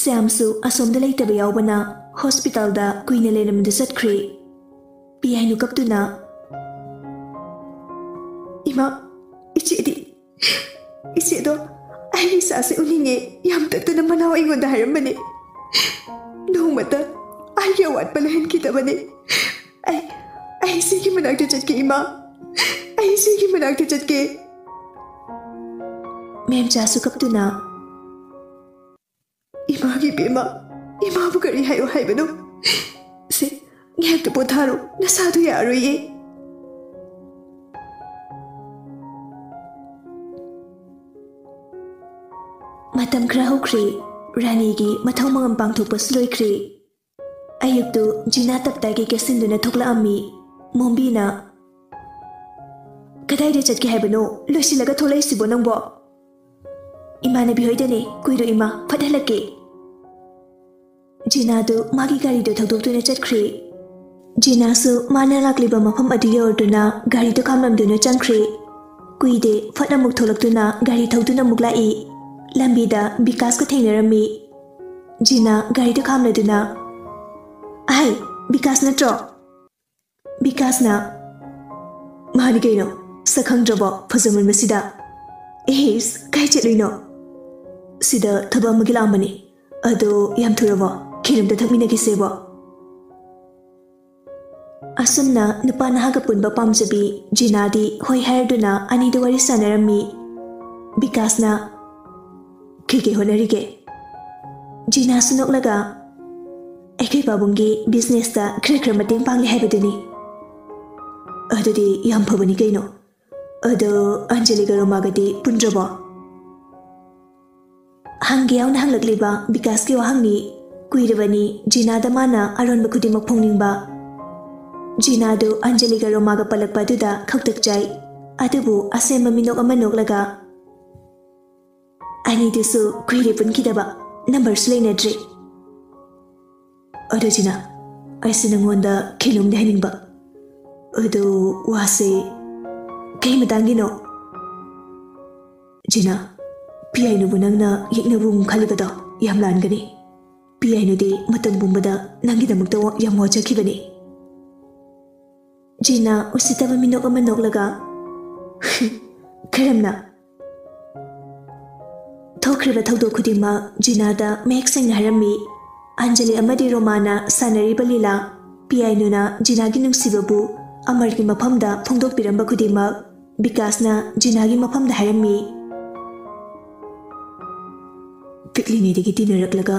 ꯁ꯭ꯌꯥꯝꯁꯨ ꯑꯁꯣꯝꯗ ꯂꯩꯇꯕ ꯌꯥꯎꯕꯅ ꯍꯣꯁꯄꯤꯇꯥꯜꯗ ꯀꯨꯏꯅ ꯂꯩꯔꯝꯗ ꯆꯠꯈ꯭ꯔꯦ꯫ ꯄꯤꯌꯥꯏꯅꯨ ꯀꯞꯇꯨꯅ, "ꯏꯃꯥ, ꯏꯆꯦꯗꯤ, ꯏꯆꯦꯗꯣ ꯑꯩꯒꯤ ꯏꯆꯥꯁꯦ ꯎꯅꯤꯡꯉꯦ ꯌꯥꯝ ꯇꯠꯇꯅ ꯃꯅꯥꯎ ꯑꯩꯉꯣꯟꯗ ꯍꯥꯏꯔꯝꯕꯅꯦ꯫ ꯅꯣꯡꯃꯇ ꯑꯩꯒꯤ ꯑꯋꯥꯠꯄ ꯂꯩꯍꯟꯈꯤꯗꯕꯅꯦ꯫ ꯑꯩ, ꯑꯩ ꯏꯆꯦꯒꯤ ꯃꯅꯥꯛꯇ ꯆꯠꯀꯦ, ꯏꯃꯥ꯫ ꯑꯩ ꯏꯆꯦꯒꯤ ꯃꯅꯥꯛꯇ ꯆꯠꯀꯦ꯫" ꯃꯦꯝꯆꯥꯁꯨ ꯀꯞꯇꯨꯅ, "ꯏꯃꯥꯒꯤ ꯏꯕꯦꯝꯃ, ꯏꯃꯥꯕꯨ ꯀꯔꯤ ꯍꯥꯏꯌꯣ ꯍꯥꯏꯕꯅꯣ? ꯁꯦ, ꯉꯥꯏꯍꯥꯛꯇ ꯄꯣꯊꯥꯔꯣ, ꯅꯁꯥꯗꯨ ꯌꯥꯔꯣꯏꯌꯦ꯫" ꯃꯇꯝ ꯈꯔ ꯍꯧꯈ꯭ꯔꯦ꯫ ꯔꯥꯅꯤꯒꯤ ꯃꯊꯧ ꯃꯉꯝ ꯄꯥꯡꯊꯣꯛꯄꯁꯨ ꯂꯣꯏꯈ꯭ꯔꯦ꯫ ꯑꯌꯨꯛꯇꯨ ꯖꯤꯅꯥ ꯇꯞꯇꯥꯒꯤ ꯀꯦꯠꯁꯤꯟꯗꯨꯅ ꯊꯣꯛꯂꯛꯑꯝꯃꯤ꯫ ꯃꯣꯝꯕꯤꯅ, ꯀꯗꯥꯏꯗ ꯆꯠꯀꯦ ꯍꯥꯏꯕꯅꯣ? ꯂꯣꯏꯁꯤꯜꯂꯒ ꯊꯣꯛꯂꯛꯏꯁꯤꯕꯣ ꯅꯪꯕꯣ? ꯏꯃꯥꯟꯅꯕꯤ ꯍꯣꯏꯗꯅꯦ, ꯀꯨꯏꯔꯣ ꯏꯃꯥ, ꯐꯠ ꯍꯜꯂꯛꯀꯦ꯫ ꯖꯤꯅꯥꯗꯨ ꯃꯥꯒꯤ ꯒꯥꯔꯤꯗꯨ ꯊꯧꯗꯣꯛꯇꯨꯅ ꯆꯠꯈ꯭ꯔꯦ꯫ ꯖꯤꯅꯥꯁꯨ ꯃꯥꯅ ꯂꯥꯛꯂꯤꯕ ꯃꯐꯝ ꯑꯗꯨ ꯌꯧꯔꯗꯨꯅ ꯒꯥꯔꯤꯗꯨ ꯈꯥꯝꯂꯝꯗꯨꯅ ꯆꯪꯈ꯭ꯔꯦ꯫ ꯀꯨꯏꯗꯦ, ꯐꯠ ꯑꯃꯨꯛ ꯊꯣꯛꯂꯛꯇꯨꯅ ꯒꯥꯔꯤ ꯊꯧꯗꯨꯅ ꯑꯃꯨꯛ ꯂꯥꯛꯏ꯫ ꯂꯝꯕꯤꯗ ꯕꯤꯀꯥꯁꯀ ꯊꯦꯡꯅꯔꯝꯃꯤ꯫ ꯖꯤꯅꯥ ꯒꯥꯔꯤꯗꯨ ꯈꯥꯝꯂꯗꯨꯅ, "ꯑꯍꯩ, ꯕꯤꯀꯥꯁ ꯅꯠꯇ꯭ꯔꯣ?" ꯕꯤꯀꯥꯁꯅ, "ꯃꯥꯅꯤ ꯀꯩꯅꯣ, ꯁꯛ ꯈꯪꯗ꯭ꯔꯕꯣ ꯐꯖꯃꯟꯕꯁꯤꯗ?" "ꯏꯁ, ꯀꯥꯏ ꯆꯠꯂꯨꯏꯅꯣ?" "ꯁꯤꯗ ꯊꯕꯛ ꯑꯃꯒꯤ ꯂꯥꯛꯑꯝꯕꯅꯤ꯫ ꯑꯗꯣ ꯌꯥꯝ ꯊꯨꯔꯕꯣ? ꯈꯦꯔ ꯑꯝꯇ ꯊꯛꯃꯤꯟꯅꯈꯤꯁꯦꯕꯣ?" ꯑꯁꯨꯝꯅ ꯅꯨꯄꯥ ꯅꯍꯥꯒ ꯄꯨꯟꯕ ꯄꯥꯝꯖꯕꯤ ꯖꯤꯅꯥꯗꯤ ꯍꯣꯏ ꯍꯥꯏꯔꯗꯨꯅ ꯑꯅꯤꯗꯨ ꯋꯥꯔꯤ ꯁꯥꯟꯅꯔꯝꯃꯤ꯫ ꯕꯤꯀꯥꯁꯅ, "ꯀꯩꯀꯩ ꯍꯣꯠꯅꯔꯤꯒꯦ?" ꯖꯤꯅꯥꯁꯨ ꯅꯣꯛꯂꯒ, "ꯑꯩꯈꯣꯏ ꯄꯥꯕꯨꯡꯒꯤ ꯕꯤꯖꯤꯅꯦꯁꯇ ꯈꯔ ꯈꯔ ꯃꯇꯦꯡ ꯄꯥꯡꯂꯤ ꯍꯥꯏꯕꯗꯨꯅꯤ꯫" "ꯑꯗꯨꯗꯤ ꯌꯥꯝ ꯐꯕꯅꯤ ꯀꯩꯅꯣ꯫ ꯑꯗꯣ ꯑꯟꯖꯂꯤꯒ ꯔꯣꯃꯥꯒꯗꯤ ꯄꯨꯟꯗ꯭ꯔꯕꯣ?" ꯍꯪꯒꯦ ꯌꯥꯎꯅ ꯍꯪꯂꯛꯂꯤꯕ ꯕꯤꯀꯥꯁꯀꯤ ꯋꯥꯍꯪꯅꯤ꯫ ꯀꯨꯏꯔꯕꯅꯤ ꯖꯤꯅꯥꯗ ꯃꯥꯅ ꯑꯔꯣꯟꯕ ꯈꯨꯗꯤꯡꯃꯛ ꯐꯣꯡꯅꯤꯡꯕ꯫ ꯖꯤꯅꯥꯗꯨ ꯑꯟꯖꯂꯤꯒ ꯔꯣꯃꯥꯒ ꯄꯜꯂꯛꯄ ꯑꯗꯨꯗ ꯈꯧꯇꯛ ꯆꯥꯏ꯫ ꯑꯗꯨꯕꯨ ꯑꯁꯦꯝꯕ ꯃꯤꯅꯣꯛ ꯑꯃ ꯅꯣꯛꯂꯒ, "ꯑꯅꯤꯗꯨꯁꯨ ꯀꯨꯏꯔꯦ ꯄꯨꯟꯈꯤꯗꯕ, ꯅꯝꯕꯔꯁꯨ ꯂꯩꯅꯗ꯭ꯔꯦ꯫" "ꯑꯗꯨ ꯖꯤꯅꯥ, ꯑꯩꯁꯦ ꯅꯪꯉꯣꯟꯗ ꯀꯩꯅꯣꯝꯗꯤ ꯍꯥꯏꯅꯤꯡꯕ꯫ ꯑꯗꯨ ꯋꯥꯁꯦ ꯀꯩ ꯃꯇꯥꯡꯒꯤꯅꯣ?" "ꯖꯤꯅꯥ, ꯄꯤꯌꯥꯏꯅꯨꯕꯨ ꯅꯪꯅ ꯌꯦꯛꯅꯕ ꯈꯜꯂꯤꯕꯗꯣ ꯌꯥꯝ ꯂꯥꯟꯒꯅꯤ꯫ ꯄꯤꯌꯥꯏꯅꯨꯗꯤ ꯃꯇꯝ ꯄꯨꯝꯕꯗ ꯅꯪꯒꯤꯗꯃꯛꯇ ꯌꯥꯝ ꯋꯥꯖꯈꯤꯕꯅꯤ꯫" ꯖꯤꯅꯥ ꯎꯁꯤꯠꯇꯕ ꯃꯤꯅꯣꯛ ꯑꯃ ꯅꯣꯛꯂꯒ, "ꯀꯔꯝꯅ?" ꯊꯣꯛꯈ꯭ꯔꯤꯕ ꯊꯧꯗꯣꯛ ꯈꯨꯗꯤꯡꯃꯛ ꯖꯤꯅꯥꯗ ꯃꯌꯦꯛ ꯁꯦꯡꯅ ꯍꯥꯏꯔꯝꯃꯤ꯫ ꯑꯟꯖꯂꯤ ꯑꯃꯗꯤ ꯔꯣꯃꯥꯅ ꯁꯥꯟꯅꯔꯤꯕ ꯂꯤꯂꯥ, ꯄꯤꯌꯥꯏꯅꯨꯅ ꯖꯤꯅꯥꯒꯤ ꯅꯨꯡꯁꯤꯕꯕꯨ ꯑꯃꯔꯒꯤ ꯃꯐꯝꯗ ꯐꯣꯡꯗꯣꯛꯄꯤꯔꯝꯕ ꯈꯨꯗꯤꯡꯃꯛ ꯕꯤꯀꯥꯁꯅ ꯖꯤꯅꯥꯒꯤ ꯃꯐꯝꯗ ꯍꯥꯏꯔꯝꯃꯤ꯫ "ꯄꯤꯛꯂꯤꯉꯩꯗꯒꯤ ꯇꯤꯟꯅꯔꯛꯂꯒ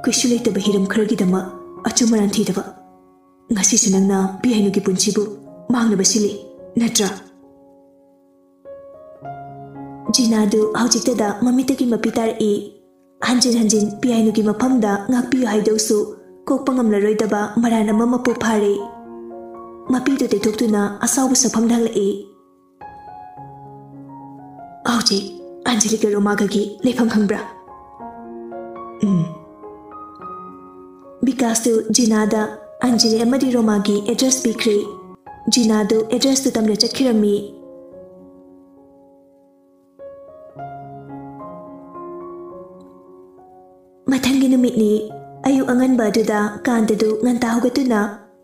ꯀꯩꯁꯨ ꯂꯩꯇꯕ ꯍꯤꯔꯝ ꯈꯔꯒꯤꯗꯃꯛ ꯑꯆꯨꯝ ꯑꯔꯥꯟ ꯊꯤꯗꯕ꯫ ꯉꯁꯤꯁꯨ ꯅꯪꯅ ꯄꯤꯌꯥꯏꯅꯨꯒꯤ ꯄꯨꯟꯁꯤꯕꯨ ꯃꯥꯡꯅꯕ ꯁꯤꯜꯂꯤ, ꯅꯠꯇ꯭ꯔꯥ?" ꯖꯤꯅꯥꯗꯨ ꯍꯧꯖꯤꯛꯇꯗ ꯃꯃꯤꯠꯇꯒꯤ ꯃꯄꯤ ꯇꯥꯔꯛꯏ꯫ ꯍꯟꯖꯤꯟ ꯍꯟꯖꯤꯟ ꯄꯤꯌꯥꯏꯅꯨꯒꯤ ꯃꯐꯝꯗ ꯉꯥꯛꯄꯤꯌꯨ ꯍꯥꯏꯗꯧꯁꯨ ꯀꯣꯛꯄ ꯉꯝꯂꯔꯣꯏꯗꯕ ꯃꯔꯥꯟ ꯑꯃ ꯃꯄꯨ ꯐꯥꯔꯦ꯫ ꯃꯄꯤꯗꯨ ꯇꯩꯊꯣꯛꯇꯨꯅ ꯑꯁꯥꯎꯕ ꯁꯛꯐꯝꯗ ꯍꯪꯂꯛꯏ꯫ ꯍꯧꯖꯤꯛ ꯑꯟꯖꯂꯤꯒ ꯔꯣꯃꯥꯒꯒꯤ ꯂꯩꯐꯝ ꯈꯪꯕ꯭ꯔꯥ? ꯎꯝ꯫ ꯕꯤꯀꯥꯁꯇꯨ ꯖꯤꯅꯥꯗ ꯑꯟꯖꯂꯤ ꯑꯃꯗꯤ ꯔꯣꯃꯥꯒꯤ ꯑꯦꯗ꯭ꯔꯦꯁ ꯄꯤꯈ꯭ꯔꯦ꯫ ꯖꯤꯅꯥꯗꯨ ꯑꯦꯗ꯭ꯔꯦꯁꯇꯨ ꯇꯝꯅ ꯆꯠꯈꯤꯔꯝꯃꯤ꯫ ꯃꯊꯪꯒꯤ ꯅꯨꯃꯤꯠꯅꯤ꯫ ꯑꯌꯨꯛ ꯑꯉꯟꯕ ꯑꯗꯨꯗ ꯀꯥꯟꯇꯗꯨ ꯉꯟꯇꯥ ꯍꯧꯒꯠꯇꯨꯅ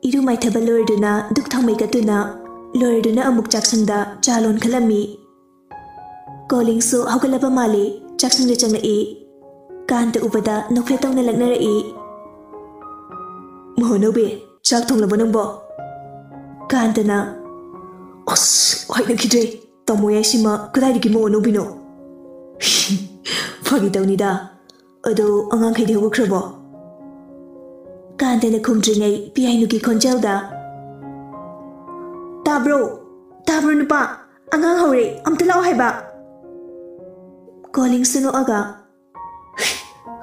ꯏꯔꯨ ꯃꯥꯏꯊꯕ ꯂꯣꯏꯔꯗꯨꯅ ꯗꯨꯛ ꯊꯥꯎꯃꯩ ꯀꯠꯇꯨꯅ ꯂꯣꯏꯔꯗꯨꯅ ꯑꯃꯨꯛ ꯆꯥꯛꯁꯪꯗ ꯆꯥ ꯂꯣꯟꯈꯠꯂꯝꯃꯤ꯫ ꯀꯣꯂꯤꯡꯁꯨ ꯍꯧꯒꯠꯂꯕ ꯃꯥꯜꯂꯤ꯫ ꯆꯥꯛꯁꯪꯗ ꯆꯪꯂꯛꯏ꯫ ꯀꯥꯟꯇ ꯎꯕꯗ ꯅꯣꯛꯐꯦꯠ ꯇꯧꯅ ꯂꯛꯅꯔꯛꯏ꯫ "ꯃꯍꯣꯅꯧꯕꯤ, ꯆꯥꯛ ꯊꯣꯡꯂꯕꯣ ꯅꯪꯕꯣ?" ꯀꯥꯟꯇꯅ, "ꯑꯁ, ꯍꯩꯅꯈꯤꯗ꯭ꯔꯦ꯫ ꯇꯥꯃꯣ ꯌꯥꯏꯁꯤꯃ ꯀꯗꯥꯏꯗꯒꯤ ꯃꯍꯣꯅꯧꯕꯤꯅꯣ?" "ꯐꯥꯒꯤ ꯇꯧꯅꯤꯗ꯫ ꯑꯗꯣ ꯑꯉꯥꯡꯈꯩꯗꯤ ꯍꯧꯒꯠꯈ꯭ꯔꯕꯣ?" ꯀꯥꯟꯇꯅ ꯈꯨꯝꯗ꯭ꯔꯤꯉꯩ ꯄꯤꯌꯥꯏꯅꯨꯒꯤ ꯈꯣꯟꯖꯦꯜꯗ, "ꯇꯥꯕ꯭ꯔꯣ? ꯇꯥꯕ꯭ꯔꯣ ꯅꯨꯄꯥ? ꯑꯉꯥꯡ ꯍꯧꯔꯦ, ꯑꯝꯇ ꯂꯥꯛꯑꯣ ꯍꯥꯏꯕ!" ꯀꯣꯂꯤꯡꯁꯨ ꯅꯣꯛꯑꯒ,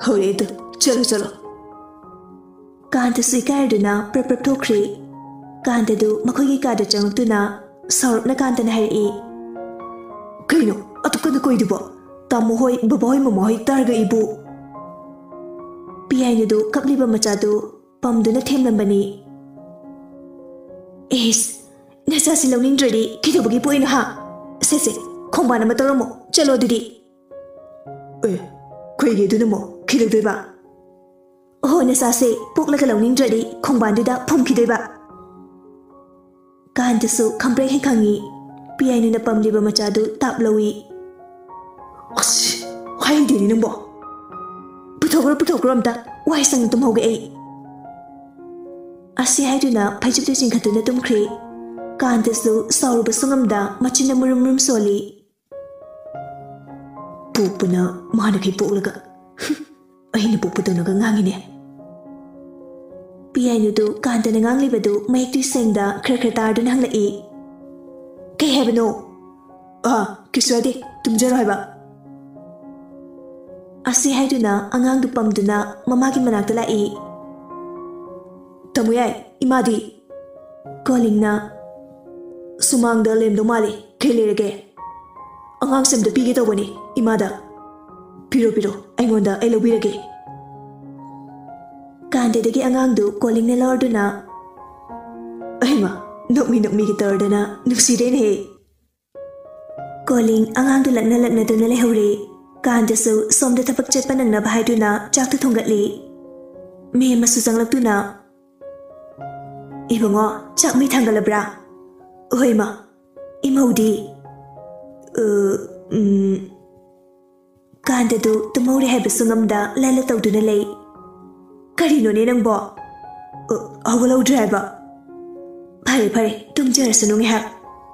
"ꯍꯧꯔꯛꯑꯦ ꯇꯨ, ꯆꯠꯂꯣ, ꯆꯠꯂꯣ꯫" ꯀꯥꯟꯇꯁꯨ ꯏꯀꯥꯏꯔꯗꯨꯅ ꯄ꯭ꯔꯞ ꯄ꯭ꯔꯞ ꯊꯣꯛꯈ꯭ꯔꯦ꯫ ꯀꯥꯟꯇꯗꯨ ꯃꯈꯣꯏꯒꯤ ꯀꯥꯗ ꯆꯪꯂꯛꯇꯨꯅ ꯁꯥꯎꯔꯞꯅ ꯀꯥꯟꯇꯅ ꯍꯥꯏꯔꯛꯏ, "ꯀꯩꯅꯣ ꯑꯗꯨꯛ ꯀꯟꯅ ꯀꯣꯏꯗꯨꯕꯣ? ꯇꯥꯃꯣ ꯍꯣꯏ, ꯕꯕꯥ ꯍꯣꯏ, ꯃꯃꯥ ꯍꯣꯏ ꯇꯥꯔꯒ ꯏꯕꯨ!" ꯄꯤꯌꯥꯏꯅꯨꯗꯨ ꯀꯞꯂꯤꯕ ꯃꯆꯥꯗꯨ ꯄꯝꯗꯨꯅ ꯊꯦꯝꯂꯝꯕꯅꯤ꯫ "ꯑꯦꯁ, ꯅꯆꯥꯁꯤ ꯂꯧꯅꯤꯡꯗ꯭ꯔꯗꯤ ꯀꯩꯗꯧꯕꯒꯤ ꯄꯣꯛꯏꯅꯣ ꯍꯥ? ꯁꯦ, ꯁꯦ, ꯈꯣꯡꯕꯥꯟ ꯑꯃ ꯇꯧꯔꯝꯃꯣ, ꯆꯠꯂꯣ ꯑꯗꯨꯗꯤ꯫" "ꯑꯦ, ꯀꯩꯒꯤ ꯑꯗꯨꯅ ꯑꯃꯨꯛ ꯀꯩꯗꯧꯗꯣꯏꯕ?" "ꯑꯣꯍꯣ, ꯅꯆꯥꯁꯦ ꯄꯣꯛꯂꯒ ꯂꯧꯅꯤꯡꯗ꯭ꯔꯗꯤ ꯈꯣꯡꯕꯥꯟꯗꯨꯗ ꯐꯨꯝꯈꯤꯗꯣꯏꯕ꯫" ꯀꯥꯟꯇꯁꯨ ꯈꯪꯄ꯭ꯔꯦꯛ ꯍꯦꯛ ꯈꯪꯉꯤ꯫ ꯄꯤꯌꯥꯏꯅꯨꯅ ꯄꯝꯂꯤꯕ ꯃꯆꯥꯗꯨ ꯇꯥꯞ ꯂꯧꯏ꯫ "ꯑꯁ, ꯍꯥꯏꯗꯦꯅꯦ ꯅꯪꯕꯣ꯫ ꯄꯨꯊꯣꯛꯈ꯭ꯔꯣ, ꯄꯨꯊꯣꯛꯈ꯭ꯔꯣ ꯑꯝꯇ, ꯋꯥꯏ ꯁꯪꯅ ꯇꯨꯝꯍꯧꯒꯦ ꯑꯩ꯫" ꯑꯁꯤ ꯍꯥꯏꯗꯨꯅ ꯐꯩꯖꯨꯞꯇꯨ ꯆꯤꯡꯈꯠꯇꯨꯅ ꯇꯨꯝꯈ꯭ꯔꯦ꯫ ꯀꯥꯟꯇꯁꯨ ꯁꯥꯎꯔꯨꯕꯁꯨ ꯉꯝꯗ ꯃꯆꯤꯟꯅ ꯃꯨꯔꯨꯝ ꯃꯨꯔꯨꯝ ꯁꯣꯜꯂꯤ꯫ "ꯄꯣꯛꯄꯅ ꯃꯥꯅꯈꯩ ꯄꯣꯛꯂꯒ, ꯑꯩꯅ ꯄꯣꯛꯄꯗꯧꯅꯒ ꯉꯥꯡꯉꯤꯅꯦ꯫" ꯄꯤꯌꯥꯏꯅꯨꯗꯨ ꯀꯥꯟꯇꯅ ꯉꯥꯡꯂꯤꯕꯗꯨ ꯃꯌꯦꯛꯇꯨ ꯁꯦꯡꯗ ꯈꯔ ꯈꯔ ꯇꯥꯔꯗꯨꯅ ꯍꯪꯂꯛꯏ꯫ "ꯀꯩ ꯍꯥꯏꯕꯅꯣ?" "ꯑꯥ, ꯀꯩꯁꯨ ꯍꯥꯏꯗꯦ, ꯇꯨꯝꯖꯔꯣ ꯍꯥꯏꯕ꯫" ꯑꯁꯤ ꯍꯥꯏꯗꯨꯅ ꯑꯉꯥꯡꯗꯨ ꯄꯝꯗꯨꯅ ꯃꯃꯥꯒꯤ ꯃꯅꯥꯛꯇ ꯂꯥꯛꯏ꯫ "ꯇꯥꯃꯣ ꯌꯥꯏ, ꯏꯃꯥꯗꯤ?" ꯀꯣꯂꯤꯡꯅ, "ꯁꯨꯃꯥꯡꯗ ꯂꯩꯔꯝꯗꯧ ꯃꯥꯜꯂꯤ, ꯀꯩ ꯂꯩꯔꯒꯦ?" ꯑꯉꯥꯡꯁꯦ ꯑꯝꯇ ꯄꯤꯒꯦ ꯇꯧꯕꯅꯤ ꯏꯃꯥꯗ꯫ ꯄꯤꯔꯣ, ꯄꯤꯔꯣ, ꯑꯩꯉꯣꯟꯗ, ꯑꯩ ꯂꯧꯕꯤꯔꯒꯦ꯫ ꯀꯥꯟꯇꯗꯒꯤ ꯑꯉꯥꯡꯗꯨ ꯀꯣꯂꯤꯡꯅ ꯂꯧꯔꯗꯨꯅ, ꯑꯩꯃ, ꯅꯣꯛꯃꯤ ꯅꯣꯛꯃꯤꯒ ꯇꯧꯔꯗꯅ ꯅꯨꯡꯁꯤꯔꯦꯅꯦꯍꯦ꯫ ꯀꯣꯂꯤꯡ ꯑꯉꯥꯡꯗꯨ ꯂꯛꯅ ꯂꯛꯅꯗꯨꯅ ꯂꯩꯍꯧꯔꯦ꯫ ꯀꯥꯟꯇꯁꯨ ꯁꯣꯝꯗ ꯊꯕꯛ ꯆꯠꯄ ꯅꯪꯅꯕ ꯍꯥꯏꯗꯨꯅ ꯆꯥꯛꯇꯨ ꯊꯣꯡꯒꯠꯂꯤ꯫ ꯃꯦꯝ ꯑꯃꯁꯨ ꯆꯪꯂꯛꯇꯨꯅ, "ꯏꯕꯨꯡꯉꯣ, ꯆꯥꯛ ꯃꯩ ꯊꯥꯡꯒꯠꯂꯕ꯭ꯔꯥ?" "ꯍꯣꯏ, ꯃꯥ꯫ ꯏꯃꯧꯗꯤ?" "ꯑ, ꯎꯝ," ꯀꯥꯟꯇꯗꯨ ꯇꯨꯝꯍꯧꯔꯦ ꯍꯥꯏꯕꯁꯨ ꯉꯝꯗ ꯂꯥꯏꯂ ꯇꯧꯗꯨꯅ ꯂꯩ꯫ "ꯀꯔꯤꯅꯣꯅꯦ ꯅꯪꯕꯣ? ꯑ, ꯍꯧꯒꯠꯍꯧꯗ꯭ꯔꯦ ꯍꯥꯏꯕ?" "ꯐꯔꯦ, ꯐꯔꯦ, ꯇꯨꯝꯖꯔꯁꯅꯨ ꯉꯥꯏꯍꯥꯛ꯫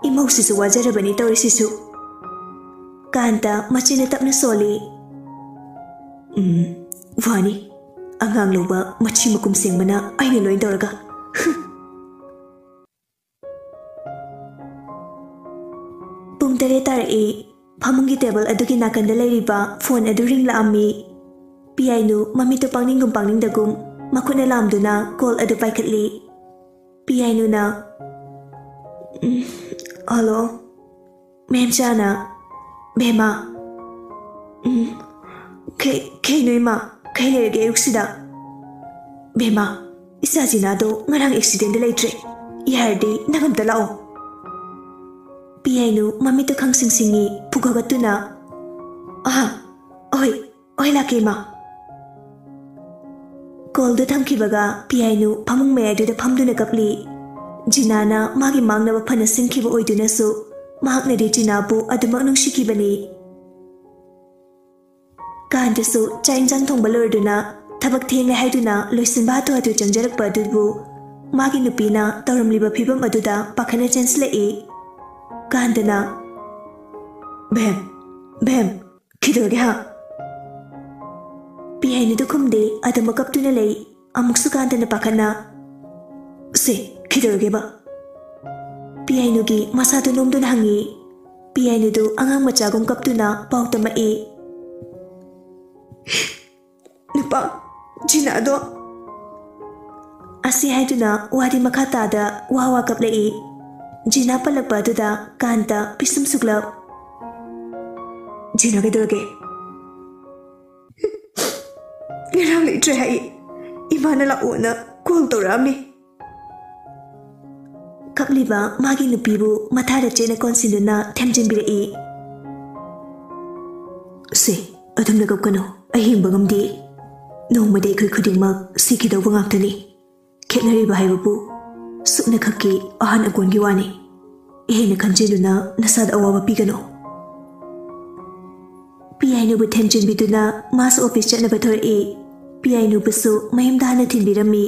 ꯏꯃꯧꯁꯤꯁꯨ ꯋꯥꯖꯔꯕꯅꯤ ꯇꯧꯔꯤꯁꯤꯁꯨ꯫" ꯀꯥꯟꯇ ꯃꯆꯤꯟꯅ ꯇꯞꯅ ꯁꯣꯜꯂꯤ꯫ "ꯎꯝ, ꯋꯥꯅꯤ꯫ ꯑꯉꯥꯡ ꯂꯧꯕ ꯃꯆꯤ ꯃꯀꯨꯝ ꯁꯦꯡꯕꯅ ꯑꯩꯅ ꯂꯣꯏ ꯇꯧꯔꯒ꯫" ꯄꯨꯡ ꯇꯔꯦꯠ ꯇꯥꯔꯛꯏ꯫ ꯐꯃꯨꯡꯒꯤ ꯇꯦꯕꯜ ꯑꯗꯨꯒꯤ ꯅꯥꯀꯟꯗ ꯂꯩꯔꯤꯕ ꯐꯣꯟ ꯑꯗꯨ ꯔꯤꯡ ꯂꯥꯛꯑꯝꯃꯤ꯫ ꯄꯤꯌꯥꯏꯅꯨ ꯃꯃꯤꯠꯇꯨ ꯄꯥꯡꯅꯤꯡꯒꯨꯝ ꯄꯥꯡꯅꯤꯡꯗꯒꯨꯝ ꯃꯈꯨꯠꯅ ꯂꯥꯝꯗꯨꯅ ꯀꯣꯜ ꯑꯗꯨ ꯄꯥꯏꯈꯠꯂꯤ꯫ ꯄꯤꯌꯥꯏꯅꯨꯅ, "ꯎꯝ, ꯍꯜꯂꯣ, ꯃꯦꯝꯆꯥꯅ?" "ꯕꯦꯝꯃ, ꯎꯝ, ꯀꯩ-, ꯀꯩꯅꯣ ꯏꯃꯥ? ꯀꯩ ꯂꯩꯔꯒꯦ ꯑꯌꯨꯛꯁꯤꯗ?" "ꯕꯦꯝꯃ, ꯏꯆꯥ ꯖꯤꯅꯥꯗꯣ ꯉꯔꯥꯡ ꯑꯦꯛꯁꯤꯗꯦꯟꯗ ꯂꯩꯇ꯭ꯔꯦ꯫ ꯌꯥꯔꯗꯤ ꯅꯪ ꯑꯝꯇ ꯂꯥꯛꯑꯣ꯫" ꯄꯤꯌꯥꯏꯅꯨ ꯃꯃꯤꯠꯇꯨ ꯈꯪꯁꯤꯡ ꯁꯤꯡꯉꯤ, ꯄꯨꯛ ꯍꯧꯒꯠꯇꯨꯅ, "ꯑꯍꯥ, ꯑꯍꯣꯏ, ꯍꯣꯏ, ꯂꯥꯛꯀꯦ, ꯏꯃꯥ꯫" ꯀꯣꯜꯗꯨ ꯊꯝꯈꯤꯕꯒ ꯄꯤꯌꯥꯏꯅꯨ ꯐꯃꯨꯡ ꯃꯌꯥꯏꯗꯨꯗ ꯐꯝꯗꯨꯅ ꯀꯞꯂꯤ꯫ ꯖꯤꯅꯥꯅ ꯃꯥꯒꯤ ꯃꯥꯡꯅꯕ ꯐꯅ ꯁꯤꯟꯈꯤꯕ ꯑꯣꯏꯗꯨꯅꯁꯨ ꯃꯍꯥꯛꯅꯗꯤ ꯖꯤꯅꯥꯕꯨ ꯑꯗꯨꯃꯛ ꯅꯨꯡꯁꯤꯈꯤꯕꯅꯤ꯫ ꯀꯥꯟꯇꯁꯨ ꯆꯥꯛ ꯏꯟꯁꯥꯡ ꯊꯣꯡꯕ ꯂꯣꯏꯔꯗꯨꯅ ꯊꯕꯛ ꯊꯦꯡꯂꯦ ꯍꯥꯏꯗꯨꯅ ꯂꯣꯏꯁꯤꯟꯕ ꯍꯥꯊꯨ ꯍꯥꯊꯨ ꯆꯪꯖꯔꯛꯄ ꯑꯗꯨꯕꯨ ꯃꯥꯒꯤ ꯅꯨꯄꯤꯅ ꯇꯧꯔꯝꯂꯤꯕ ꯐꯤꯕꯝ ꯑꯗꯨꯗ ꯄꯥꯈꯠꯅ ꯆꯦꯟꯁꯤꯜꯂꯛꯏ꯫ ꯀꯥꯟꯇꯅ, "ꯕꯦꯝ, ꯕꯦꯝ, ꯀꯩꯗꯧꯔꯒꯦ ꯍꯥ?" ꯄꯤꯌꯥꯏꯅꯨꯗꯨ ꯈꯨꯝꯗꯦ, ꯑꯗꯨꯃꯛ ꯀꯞꯇꯨꯅ ꯂꯩ꯫ ꯑꯃꯨꯛꯁꯨ ꯀꯥꯟꯇꯅ ꯄꯥꯈꯠꯅ, "ꯁꯦ, ꯀꯩꯗꯧꯔꯒꯦꯕ?" ꯄꯤꯌꯥꯏꯅꯨꯒꯤ ꯃꯁꯥꯗꯨ ꯅꯣꯝꯗꯨꯅ ꯍꯪꯉꯤ꯫ ꯄꯤꯌꯥꯏꯅꯨꯗꯨ ꯑꯉꯥꯡ ꯃꯆꯥꯒꯨꯝ ꯀꯞꯇꯨꯅ ꯄꯥꯎ ꯇꯝꯃꯛꯏ꯫ "ꯅꯨꯄꯥ, ꯖꯤꯅꯥꯗꯣ꯫" ꯑꯁꯤ ꯍꯥꯏꯗꯨꯅ ꯋꯥꯗꯤ ꯃꯈꯥ ꯇꯥꯗ ꯋꯥ ꯋꯥ ꯀꯞꯂꯛꯏ꯫ ꯖꯤꯅꯥ ꯄꯜꯂꯛꯄ ꯑꯗꯨꯗ ꯀꯥꯟꯇ ꯄꯤꯁꯨꯝ ꯁꯨꯛꯂꯞ꯫ ꯖꯤꯅ ꯀꯩꯗꯧꯔꯒꯦ? ꯉꯔꯥꯡ ꯂꯩꯇ꯭ꯔꯦ ꯍꯥꯏꯌꯦ꯫ ꯏꯃꯥꯅ ꯂꯥꯛꯑꯣꯅ ꯀꯣꯜ ꯇꯧꯔꯛꯑꯝꯃꯤ꯫ ꯀꯞꯂꯤꯕ ꯃꯥꯒꯤ ꯅꯨꯄꯤꯕꯨ ꯃꯊꯥꯗ ꯆꯦꯠꯅ ꯀꯣꯟꯁꯤꯟꯗꯨꯅ ꯊꯦꯝꯖꯤꯟꯕꯤꯔꯛꯏ꯫ "ꯁꯦ, ꯑꯗꯨꯝꯅ ꯀꯞꯀꯅꯨ, ꯑꯩ ꯍꯤꯡꯕ ꯉꯝꯗꯦ꯫ ꯅꯣꯡꯃꯗꯤ ꯑꯩꯈꯣꯏ ꯈꯨꯗꯤꯡꯃꯛ ꯁꯤꯈꯤꯗꯧꯕ ꯉꯥꯛꯇꯅꯤ꯫ ꯈꯦꯠꯅꯔꯤꯕ ꯍꯥꯏꯕꯕꯨ ꯁꯨꯞꯅꯈꯛꯀꯤ ꯑꯍꯟ ꯑꯀꯣꯟꯒꯤ ꯋꯥꯅꯤ꯫ ꯍꯦꯟꯅ ꯈꯟꯖꯤꯟꯗꯨꯅ ꯅꯁꯥꯗ ꯑꯋꯥꯕ ꯄꯤꯒꯅꯨ꯫" ꯄꯤꯌꯥꯏꯅꯨꯕꯨ ꯊꯦꯝꯖꯤꯟꯕꯤꯗꯨꯅ ꯃꯥꯁꯨ ꯑꯣꯐꯤꯁ ꯆꯠꯅꯕ ꯊꯣꯔꯛꯏ꯫ ꯄꯤꯌꯥꯏꯅꯨꯕꯨꯁꯨ ꯃꯌꯨꯝꯗ ꯍꯟꯅ ꯊꯤꯟꯕꯤꯔꯝꯃꯤ꯫